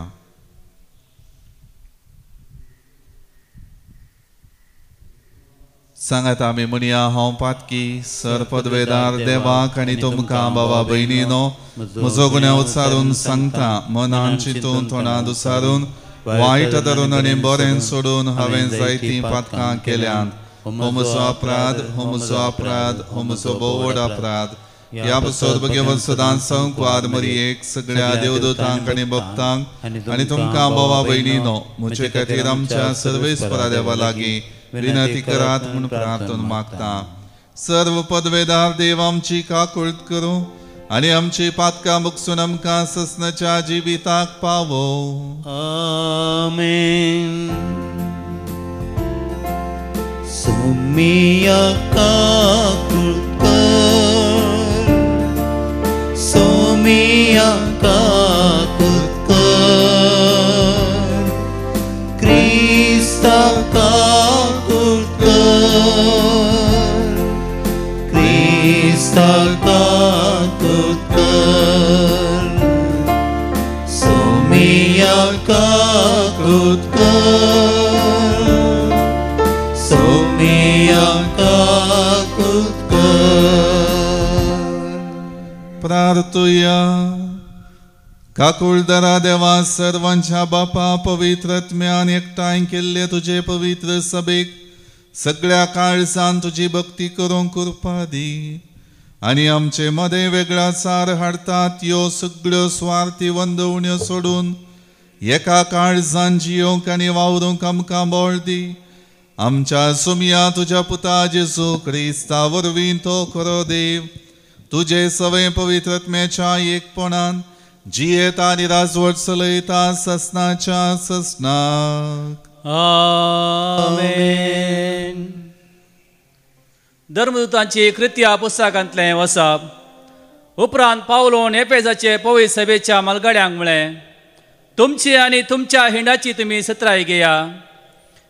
Speaker 1: सांगात आमी म्हणया, हांव पातकी सर पदवेदार देवाक आनी तुमकां बाबा भयणीनो म्हजो गुन्यांव उचारून सांगता. मनान चिंतून तोंडान उचारून वायट धरून आनी बरें सोडून हांवें जायतीं पातकां केल्यांत. हो म्हजो अपराध, हो म्हजो अपराध, हो म्हजो भोव व्हड अपराध. ह्या पासत भगवंत सदांच संकवार मरियेक सगळ्या देवदूतांक आनी भक्तांक आनी तुमकां बाबा भयणीनो म्हजे खातीर आमच्या सर्वेस्परा देवा लागीं विनंती करात म्हूण प्रार्थना मागता. सर्व पदवेदार देव आमची काकुळट करूं आनी आमची पातकां बुकसून आमकां ससनाच्या जिविताक पावो.
Speaker 2: आमेन. सोमिया काकुळट कर, सोमिया काकुळट कर, क्रिस्ता काकुळट कर, क्रिस्ता काकुळट कर, सोमिया काकुळट कर, सोमिया काकुळट कर.
Speaker 1: प्रार्थुया. काकुळदरा देवा सर्वांच्या बापा पवित्र आत्म्यान एकठांय केल्ले तुजे पवित्र सभेक सगळ्या काळजान तुजी भक्ती करूंक कृपा दी आनी आमचे मदें वेगळा सार हाडतात ह्यो सगळ्यो स्वार्थी वंदवण्यो सोडून एका काळजान जियोंक आनी वावरूंक आमकां बळ दी. आमच्या सुमया तुज्या पुता जेजू क्रिस्ता वरवीं तो खरो देव तुजे सवें पवित्र आत्म्याच्या एकपणान जियेता आनी राजवट चलयता ससनाच्या ससनाक.
Speaker 10: आमेन. धर्मदूतांची कृत्या पुस्तकांतलें वसप. उपरांत पावलोन एपेजाचे पवित्र सभेच्या मालगाड्यांक म्हळें, तुमची आनी तुमच्या हिंडाची तुमी सत्राय घेया.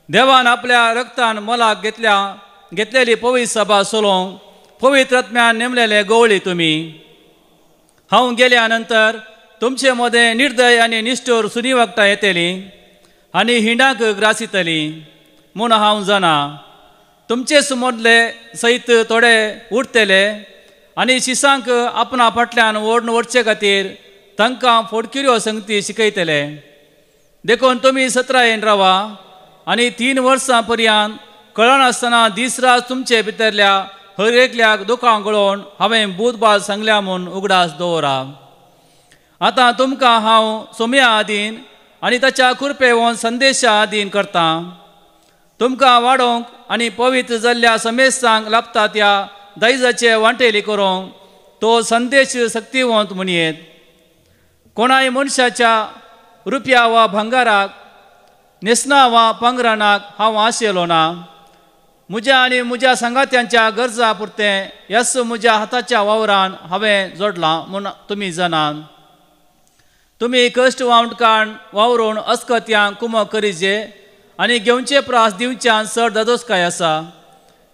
Speaker 10: देवान आपल्या रक्तान मोलाक घेतलेली पवित्र सभा सोलोवंक पवित्र आत्म्यान नेमलेले गवळी तुमी. हांव गेल्या नंतर तुमचे मदें निर्दय आनी निश्ठूर सुनी वखदां येतली आनी हिंडाक ग्रासितली म्हूण हांव जाणा. तुमचे समोरले सयत थोडे उरतले आनी शिसांक आपणा फाटल्यान ओडून वचचे खातीर तांकां फोडकिऱ्यो संगती शिकयतले. देखून तुमी सत्रायेन रावा आनी 3 वर्सां पर्यंत कळनासतना दीस रात तुमचे भितरल्या हर एकल्याक दुकां गळोवन हांवें बुधबार सांगल्या म्हूण उगडास दवरा. आतां तुमकां हांव सोम्या आदीन आनी ताच्या कृपेवन संदेशा आदीन करतां. तुमकां वाडोवंक आनी पवित्र जाल्ल्या समेस्तांक लाभता त्या दायजाचे वांटेली करूंक तो संदेश सक्तिवंत म्हणयेत. कोणाय मनशाच्या रुपया वा भांगाराक न्हेसना वा पांगराणाक हांव आशेलो ना. म्हज्या आनी म्हज्या सांगात्यांच्या गरजा पुरतें यस म्हज्या हाताच्या वावरान हांवें जोडलां म्हूण तुमी जाणात. तुमी कश्ट वावट काण वावरून अस्कत्यांक कुमक करिजे आनी घेवचे प्रास दिवच्यान चड दादोसकाय आसा.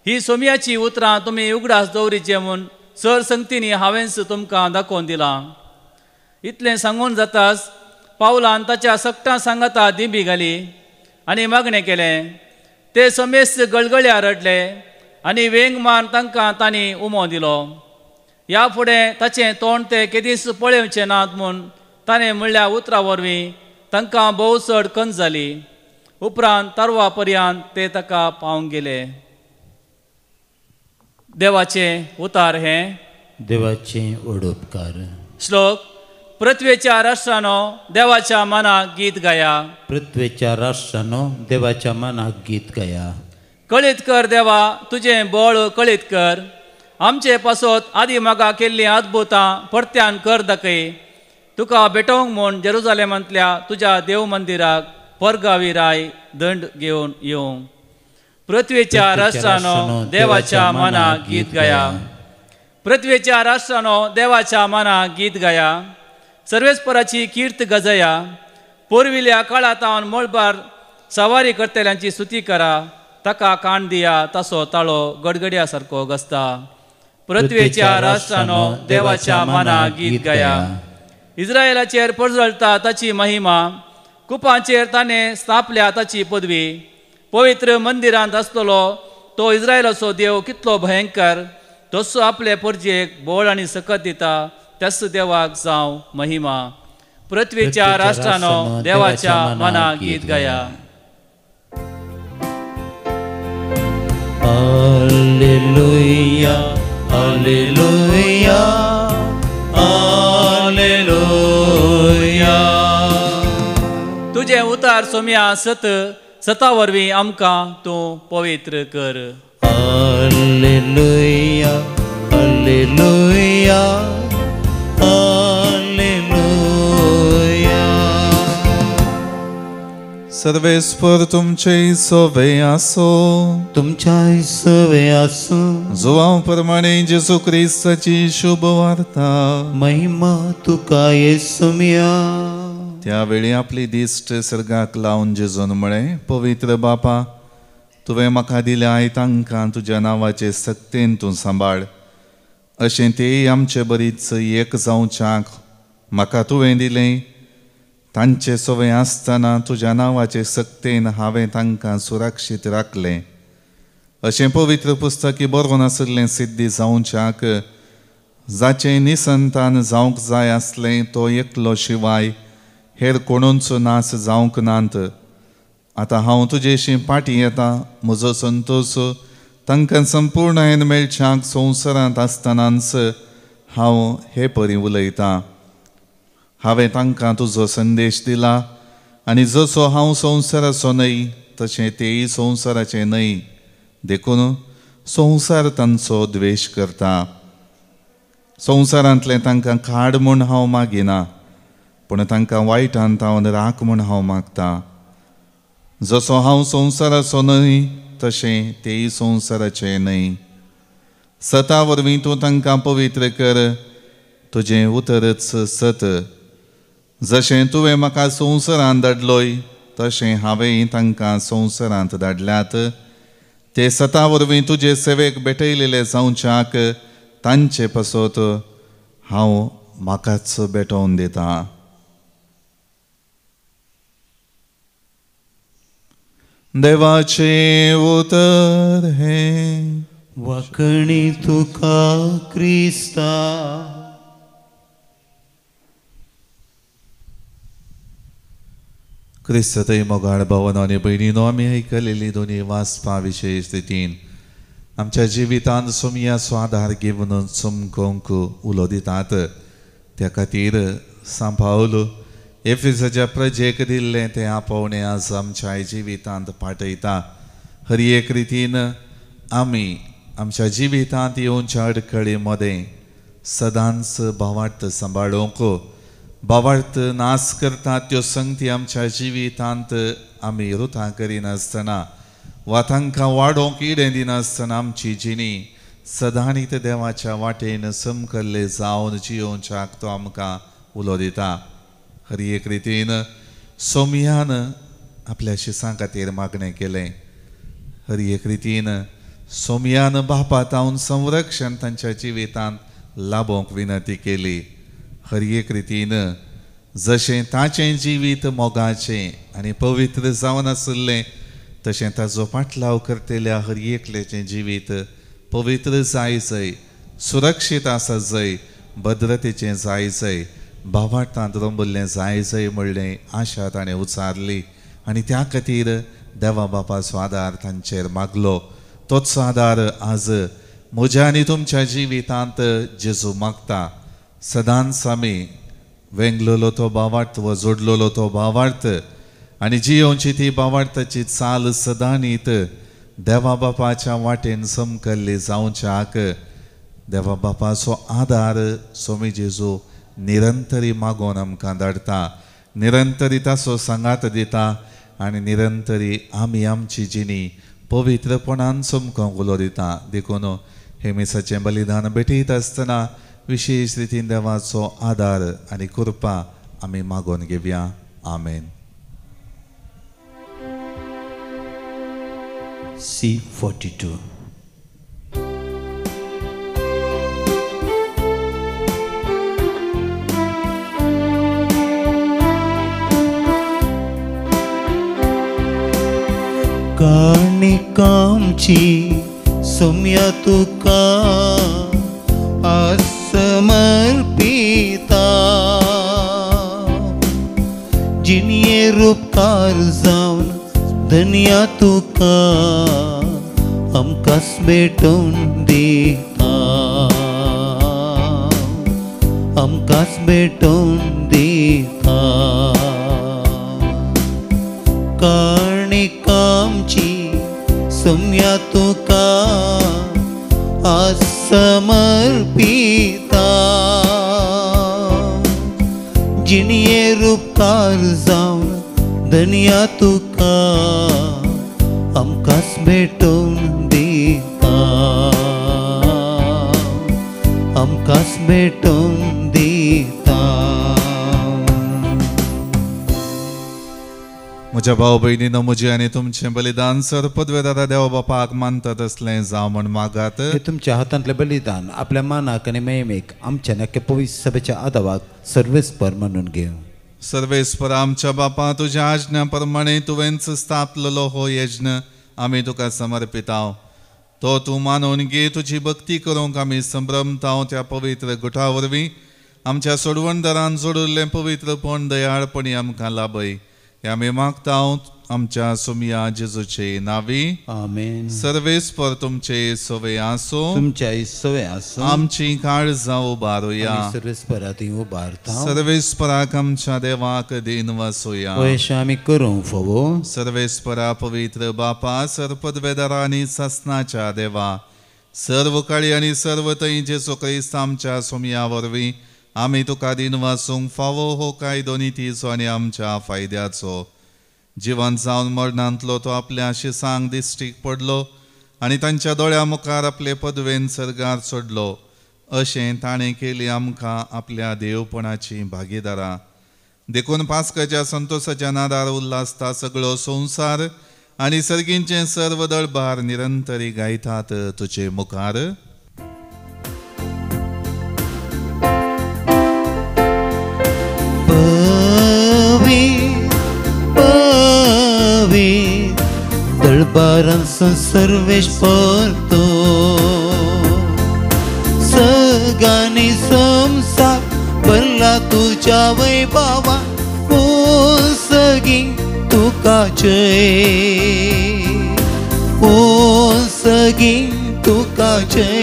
Speaker 10: ही सोम्याची उतरां तुमी उगडास दवरिचे म्हूण चड संगतींनी हांवेंच तुमकां दाखोवन दिलां. इतलें सांगून जाताच पावलान ताच्या सगटां सांगाता दिंबी घाली आनी मागणें केलें. ते समेस्त गळगळ्या रडले आनी वेंग मान तांकां तांणी उमो दिलो. ह्या फुडें ताचें तोंड ते केदींच पळोवचें नात म्हूण ताणें म्हणल्या उतरां वरवीं तांकां भोव चड कंज जाली. उपरांत तारवा पर्यंत ते ताका पावंक गेले. देवाचें उतार हें
Speaker 2: देवाचें ओडोपकार.
Speaker 10: श्लोक. पृथ्वेच्या राष्ट्रानो देवाच्या मनाक गीत गाया.
Speaker 2: पृथ्वेच्या राष्ट्रानो देवाच्या मनाक गीत गाया.
Speaker 10: कळीत कर देवा तुजें बळ कळीत कर. आमचे पासत आदी मागा केल्लीं अद्भुतां परत्यान कर दाखय. तुका भेटोवंक म्हूण जेरुजालेमांतल्या तुज्या देव मंदिराक परगावी राय दंड घेवन येवंक. पृथ्वेच्या राष्ट्रानो देवाच्या मनाक गीत गाया. पृथ्वेच्या राष्ट्रानो देवाच्या मनाक गीत गाया. सर्वेस्पराची कीर्त गजया. पुर्विल्या काळांत मळबार सवारी करतल्यांची स्तुती करा. ताका कान दिया तासो ताळो गडगड्या सारको गसता. पृथ्वेच्या राष्ट्रानो देवाच्या मनाक गीत गाया. इस्रायलाचेर परजळटा ताची महिमा. कुपांचेर ताणें स्थापल्या ताची पदवी. पवित्र मंदिरांत आसतलो तो इस्रायलाचो देव कितलो भयंकर. तसो आपले परजेक बळ आनी सकत दिता त्याच देवाक जावं महिमा. पृथ्वेच्या राष्ट्रानो देवाच्या मनाक गीत गाया.
Speaker 2: Hallelujah hallelujah hallelujah.
Speaker 10: तुजें उतार सोम्या सत सता वरवीं आमकां तूं पवित्र कर.
Speaker 2: Hallelujah hallelujah hallelujah.
Speaker 1: सर्वेस्पर तुमचे सवे आसो.
Speaker 2: तुमच्याय सवे आसो.
Speaker 1: जुवांव प्रमाणे जेजू क्रिस्ताची शुभ वार्ता.
Speaker 2: महिमा तुका येसुम्या.
Speaker 1: त्यावेळी आपली दिश्ट सर्गाक लावन जेजून म्हळें, पवित्र बापा तुवें म्हाका दिल्या I तांकां तुज्या नांवाचे सक्तेन तूं सांबाळ. अशें तेय आमचे बरीच एक जावच्याक म्हाका तुवें दिलें. तांचे सवय आसतना तुज्या नांवाचे सक्तेन हांवें तांकां सुरक्षीत राखलें. अशें पवित्र पुस्तकी बरोवन आशिल्लें सिद्धी जावच्याक जाचें निसंतान जावंक जाय आसलें तो एकलो शिवाय हेर कोणूच नास जावंक नात. आतां हांव तुजेशी फाटीं येता. म्हजो संतोश तांकां संपूर्णायेन मेळच्याक संवसारांत आसतनाच हांव हे परी उलयतां. हांवें तांकां तुजो संदेश दिला आनी जसो हांव संवसाराचो न्हय तशें तेय संवसाराचें न्हय, देखून संवसार तांचो द्वेश करता. संवसारांतलें तांकां काड म्हूण हांव मागिना, पूण तांकां वायटान तावन राख म्हूण हांव मागता. जसो हांव संवसाराचो न्हय तशें तेय संवसाराचें न्हय. सता वरवीं तूं तांकां पवित्र कर, तुजें उतरच सत. जशें तुवें म्हाका संवसारांत धाडलोय तशें हांवेंय तांकां संवसारांत धाडल्यात. ते सता वरवीं तुजे सेवेक भेटयलेले जावच्याक तांचे पासत हांव म्हाकाच भेटोवन दितां. देवाचें उतर हें.
Speaker 2: वाकणी तुका क्रिस्ता.
Speaker 1: क्रिस्तय मोगाळ भावन आनी भयणीनो, आमी आयकलेली दोनी वाचपा विशेश रितीन आमच्या जिवितांत सोमयाचो आदार घेवन चमकोवंक उलो दितात. त्या खातीर सांत पावल एफिसाच्या प्रजेक दिल्लें तें आपोवणें आज आमच्या जिवितांत पाठयता. हर एक रितीन आमी आमच्या जिवितांत येवच्या अडखळी मदें सदांच भावार्थ सांबाळूंक, भावार्थ नाश करतात त्यो संगती आमच्या जिवितांत आमी रुतां करिनासतना वा तांकां वाडोवंक इडें दिनासतना आमची जिणी सदांच देवाच्या वाटेन समकल्ले जावन जियोवच्याक तो आमकां उलो दिता. हर एक रितीन सोमयान आपल्या शिसां खातीर मागणें केलें. हर एक रितीन सोमयान बापा तावन संरक्षण तांच्या जिवितांत लाभोवंक विनंती केली. हर एक रितीन जशें ताचें जिवीत मोगाचें आनी पवित्र जावन आशिल्लें तशें ताचो पाटलाव करतल्या हर एकल्याचें जिवीत पवित्र जाय जय, सुरक्षीत आसा जय, भद्रतेचें जाय जय, भावार्थांत रंबल्लें जाय जय म्हणलें आशा ताणें उचारली आनी त्या खातीर देवा बापाचो आदार तांचेर मागलो. तोच आदार आज म्हज्या आनी तुमच्या जिवितांत जेजू मागता. सदांच आमी वेंगलेलो तो भावार्थ वा जोडलेलो तो भावार्थ आनी जियोवची ती भावार्थाची चाल सदांनीत देवा बापाच्या वाटेन समकल्ली जावच्याक देवा बापाचो आदार स्वामी जेजू निरंतरी मागोवन आमकां धाडटा, निरंतरी ताचो सांगात दिता आनी निरंतरी आमी आमची जिणी पवित्रपणान चमकोवंक उलो दिता. देखून हे मिसाचें बलिदान भेटयत आसतना विशेश रितीन देवाचो आदार आनी कृपा आमी मागोवन घेवया. आमेन.
Speaker 2: C42. काणिकामची सोम्या तुका समर्पिता, जिणये रुपकार जावन धन्या तुका आमकांच भेटोवन दिता, आमकांच भेटोवन दिता. काणिकामची सोम्या तुका समर्पिता, जिणये रुपकार जावन धन्या तुका आमकांच भेटोवन दिता, आमकांच भेटोवन दिता.
Speaker 1: म्हज्या भाव भयणीनो, म्हजें आनी तुमचें बलिदान सर पदवेदारा देवा बापाक मानता तसलें जावं म्हण मागात.
Speaker 2: हे तुमच्या हातांतलें बलिदान आपल्या मानाक आनी मेमेक आमच्या नक्की पवित्र सभेच्या आदावाक सर्वेस्पर मानून घेवं.
Speaker 1: सर्वेस्पर आमच्या बापा, तुज्या आज्ञा प्रमाणे तुवेंच स्थापलेलो हो यज्ञ आमी तुका समर्पिताव. तो तूं मानून घे. तुजी भक्ती करूंक आमी संभ्रमता त्या पवित्र गुटा वरवीं आमच्या सोडवणदारान जोडिल्लें पवित्रपण दयाळपणी आमकां लाभय हें आमी मागता आमच्या सोमिया जेजूचे नावी.
Speaker 2: आमेन.
Speaker 1: सर्वेस्पर तुमचे सवे आसो.
Speaker 2: तुमच्या सवे आसो.
Speaker 1: आमची काळजां उबारुया.
Speaker 2: सर्वेस्परा ती उबारता.
Speaker 1: सर्वेस्पराक आमच्या देवाक दीन वासोया.
Speaker 2: अशें आमी करूंक फावो.
Speaker 1: सर्वेस्परा पवित्र बापा सर्पदवेदारा आनी सासनाच्या देवा सर्व काळी आनी सर्व थंय जेजू क्रिस्त आमच्या सोमिया वरवीं आमी तुका दीन वासूंक फावो हो कायदो नितीचो आनी आमच्या फायद्याचो. जिवन जावन मरणांतलो तो आपल्या शिसांक दिश्टीक पडलो आनी तांच्या दोळ्या मुखार आपले पदवेन सर्गार सोडलो. अशें ताणें केली आमकां आपल्या देवपणाची भागीदारां. देखून पास्काच्या संतोसाच्या नादार उल्हासता सगळो संवसार आनी सर्गींचें सर्व दळबार निरंतरी गायतात तुजे मुखार.
Speaker 2: दळबारांचो सर्वेश परतो सगानी संसार भरला तुज्या वैभवा ओ सगी तुका जय ओ सगी तुका जय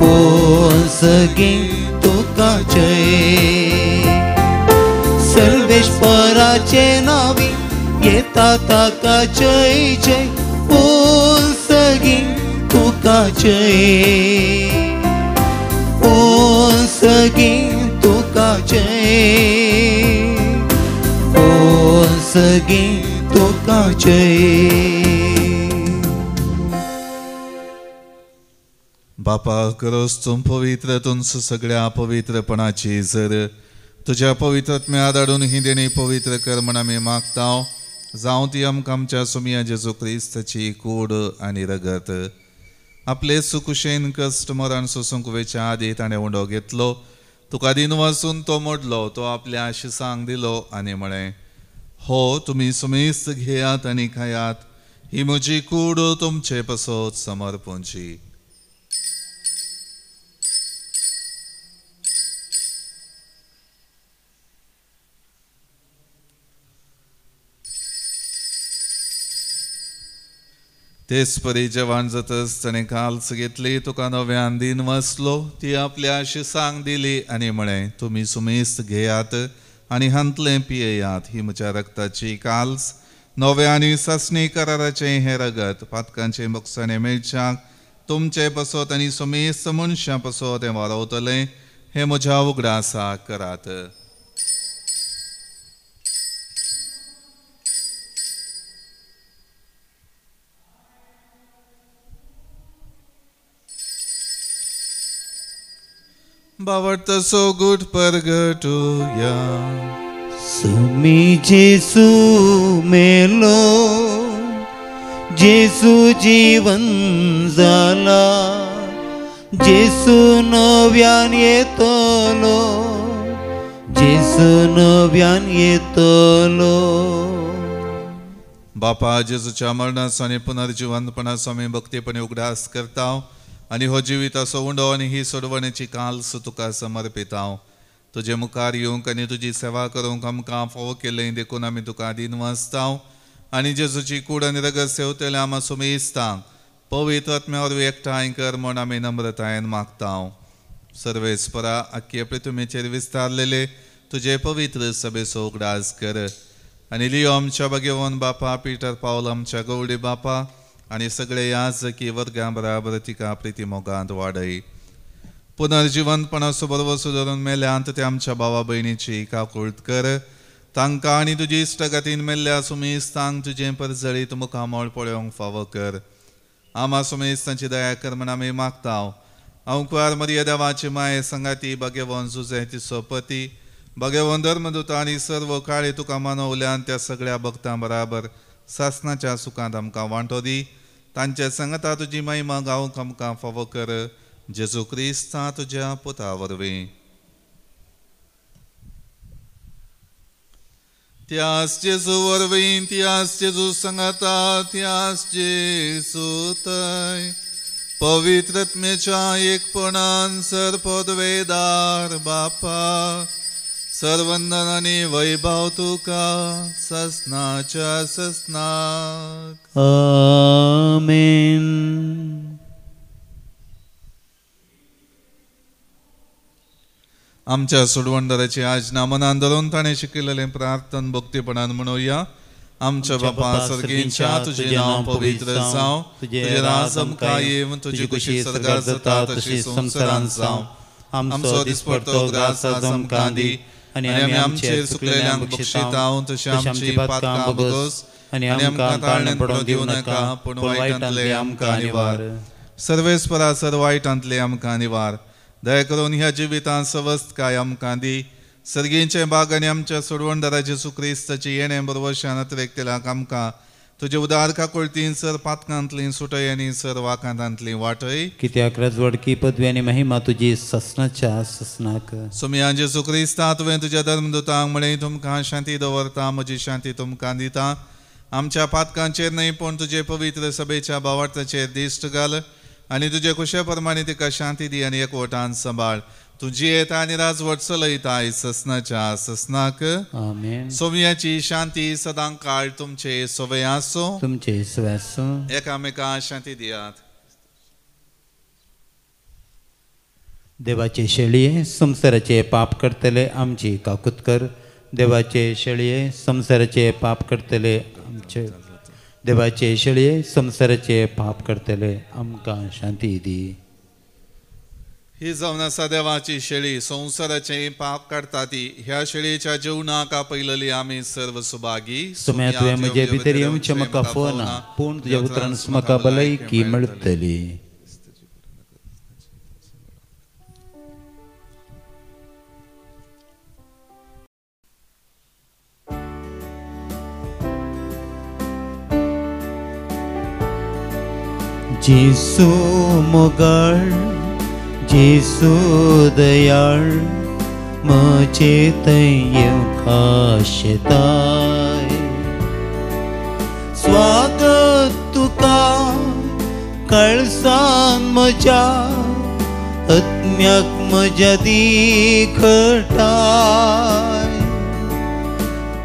Speaker 2: ओ सगी तुका जय. सर्वेश्वराचे नावी येता ताका जय जय ओ सगी तुका जय ओ सगी तुका जय ओ सगी तुका जय.
Speaker 1: बापा करोस तूं पवित्र तुमचो सगळ्या पवित्रपणाची जर तुज्या पवित्रत्म्या धाडून ही देणी पवित्र कर म्हण आमी मागता. जावं ती आमकां आमच्या सोमिया जेजू क्रिस्ताची कूड आनी रगत. आपले सुकुशेन कश्ट मरण सोसूंक वेच्या आदी ताणें उंडो घेतलो. तुका दीन वासून तो मोडलो. तो आपल्या शिसांक दिलो आनी म्हळें, हो तुमी सुमेस्त घेयात आनी खायात. ही म्हजी कूड तुमचे पसत समर्पूंची. तेच परी जेवण जातच ताणें काल्स घेतली. तुका नव्यान दीन वाचलो. ती आपल्या शिसांक दिली आनी म्हळें, तुमी सुमेस्त घेयात आनी हांतलें पियेयात. ही म्हज्या रक्ताची काल्स नव्या आनी सासणी कराराचें हें रगत पातकांचें बोगसाणें मेळच्याक तुमचे पसत आनी सुमेस्त मनशां पसत हें वारवतलें. हें म्हज्या उगडासा करात. बावडत सो गुड परगटुया.
Speaker 2: सुमी जेसू मेलो जेसू जीवन जाला जेसू नव्यान येतलो जेसू नव्यान येतलो.
Speaker 1: बापा जेजूच्या मरणाचो आनी पुनर्जिवंतपणाचो आमी भक्तीपणी उगडास करता आनी हो जिविताचो उंडो आनी ही सोडवणेची काल्स तुका समर्पिता. तुजे मुखार येवंक आनी तुजी सेवा करूंक आमकां फावो केलें देखून आमी तुका दीन वाचता. आनी जेजूची कूड आनी रगत सेवतले आमा सुमेस्तांक पवित्र आत्म्या वरवीं एकठांय कर म्हूण आमी नम्रतायेन मागता. सर्वेस्परा आख्खे पृथ्वीचेर विस्तारलेले तुजे पवित्र सभेचो उगडास कर आनी लियो आमच्या भाग्यवान बापा पीटर पावल आमच्या गवडी बापा आनी सगळे याजकी वर्गां बराबर तिका प्रिती मोगांत वाडय. पुनर्जिवंतपणाचो बरवसो धरून मेल्यांत ते आमच्या भावा भयणीची काकूळत कर. तांकां आनी तुजी इश्टगतीन मेल्ल्या सुमेस्तांक तुजें परजळीत मुखामळ पळोवंक फावो कर. आमा सुमेस्तांची दया कर म्हण आमी मागता. अंकुआर मरिया देवाची माये संगाती भाग्यवान जुजे तिचो पती भाग्यवान धर्मदूत आनी सर्व काळे तुका मानवल्यान त्या सगळ्या भक्तां बराबर सासनाच्या सुखांत आमकां वांटो दी. तांच्या संगता तुजी महिमा गावंक आमकां फावो कर. जेजू क्रिस्ता तुज्या पुता वरवीं. त्यास जेजू वरवीं, त्यास जेजू संगाता, त्यास जेजू थंय पवित्रत्मेच्या एकपणान सर पदवेदार बापा सर्वंदन आनी वैभव तुका ससनाच्या ससनाक.
Speaker 2: आमेन.
Speaker 1: आमच्या सोडवणदाराची आज्ञा मनान धरून ताणें शिकयलेलें प्रार्थन भक्तीपणान म्हणुया. आमच्या बापा सर्गींच्या, तुजें नांव पवित्र जावं, तुजें राज आमकां येवं, तुजी कुशी सर्गार जाता तशी संवसारांत जावं. आमचो दिसपडतो ग्रास आज आमकां दी आनी आमी आमचेर चुकलेल्यांक बक्षिताव तशें आमची पातकां भोगोस आनी आमकां ताळणें पडोवंक दिवं नाका, पूण वायटांतले आमकां निवार. सर्वेस्परा सर वायटांतले आमकां निवार. दया करून ह्या जिवितांत सवस्तकाय आमकां दी. सर्गींचे बाग आनी आमच्या सोडवणदारा जेजू क्रिस्ताची येणें बरवशान अतिरेकतेलाक आमकां तुजे उदार काकुळतीन सर पातकांतली सुटय आनी सर वाकांतांतली वाटय.
Speaker 2: कित्याक रजवडकी पदवी आनी महिमा तुजी ससनाच्या ससनाक.
Speaker 1: सोमया जेजू क्रिस्ता, तुवें तुज्या धर्मदूतांक म्हळें, तुमकां शांती दवरता, म्हजी शांती तुमकां दिता. आमच्या पातकांचेर न्हय पूण तुजे पवित्र सभेच्या भावार्थाचेर दिश्ट घाल आनी तुजे कुशे प्रमाणे तिका शांती दी आनी एकवटान सांबाळ. तुजी येता आनी राजवट चलयताय ससनाच्या ससनाक.
Speaker 2: आमेन.
Speaker 1: सोमयाची शांती सदां काळ तुमचे सवय आसूं,
Speaker 2: तुमचे सवय आसूं.
Speaker 1: एकामेका शांती दियात.
Speaker 2: देवाचे शेळये संवसाराचे पाप करतले आमची काकूत कर. देवाचे शेळये संवसाराचे पाप करतले आमचे, देवाचे शेळये संवसाराचे पाप करतले आमकां शांती दी.
Speaker 1: ही जावन आसा देवाची शेळी, संवसाराचे पाप काडटा ती. ह्या शेळयेच्या जेवणाक आपयलेली आमी सर्व सुभागी.
Speaker 2: सोम्या, तुवें म्हजे भितर येवचें म्हाका फोना, पूण तुज्या उतरान म्हाका भलायकी मेळटली. जेसू मोगाळ, जेसू दयाळ, म्हजे थंय येवंक आशेताय. स्वागत तुका कळसान म्हज्या, आत्म्याक म्हज्या दिखटाय.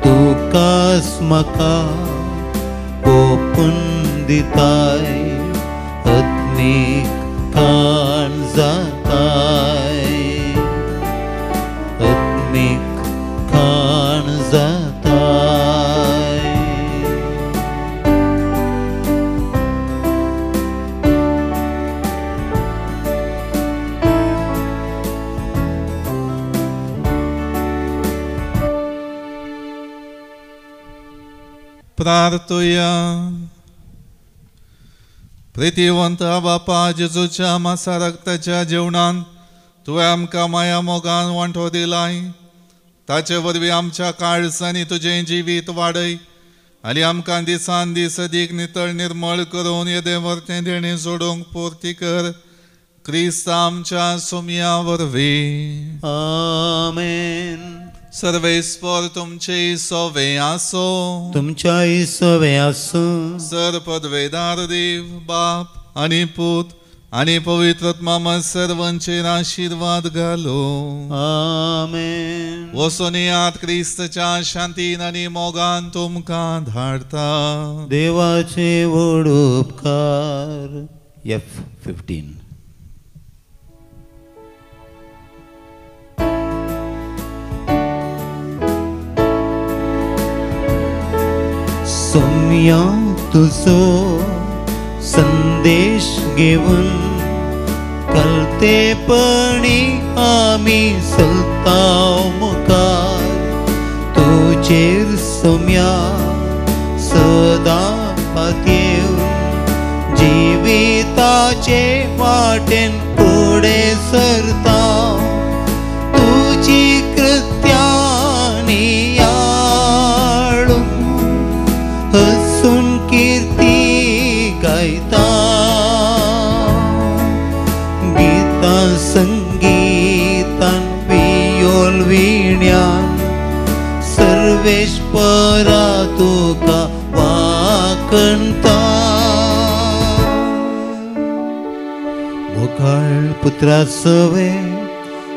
Speaker 2: तुकाच म्हाका ओपून दिताय, आत्मीक खाण जाताय, आत्मीक खाण जाताय.
Speaker 1: प्रार्थुया. प्रितीवंत बापा, जेजूच्या मासा रक्ताच्या जेवणान तुवें आमकां माया मोगान वांटो दिलाय. ताचे वरवीं आमच्या काळजांनी तुजें जिवीत वाडय आनी आमकां दिसान दीस अदीक नितळ निर्मळ करून येदें वर्तें देणें जोडूंक पुर्ती कर. क्रिस्त आमच्या सोमया वरवीं.
Speaker 2: आमेन.
Speaker 1: सर्वेस्पर तुमचे सोवे आसो,
Speaker 2: तुमच्याय सोवे आसूं.
Speaker 1: सर पदवेदार देव बाप आनी पूत आनी पवित्र सर्वांचेर आशीर्वाद घालो.
Speaker 2: आमेन.
Speaker 1: वसोनियात क्रिस्तच्या शांतीन आनी मोगान तुमकां धाडता.
Speaker 2: देवाचे व्हड उपकार. F15. सोम्या तुजो संदेश घेवन कलतेपणी आमी चलताव मुखार. तुजेर सोम्या सदां पातयेवन जिविताचे वाटेन फुडें सरता. तुजी कृत्यांनी आळून हसून कीर्ती गायता. गीतां संगीतान वियोल विण्यान सर्वेस्पराक सर्वेस्परा तुका वाखणता. मोगाळ पुत्रा सवे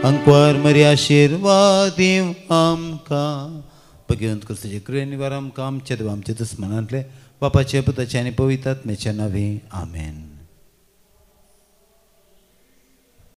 Speaker 2: अंकवार मरी आशिर्वाद दिवं आमकां. भगवंत क्रिस्ताचे कृपेन निवार आमकां आमच्या देवा आमच्या दुस्मनांतले बापाचे पुताचे आनी पवित्र आत्म्याच्या नांवे आमेन.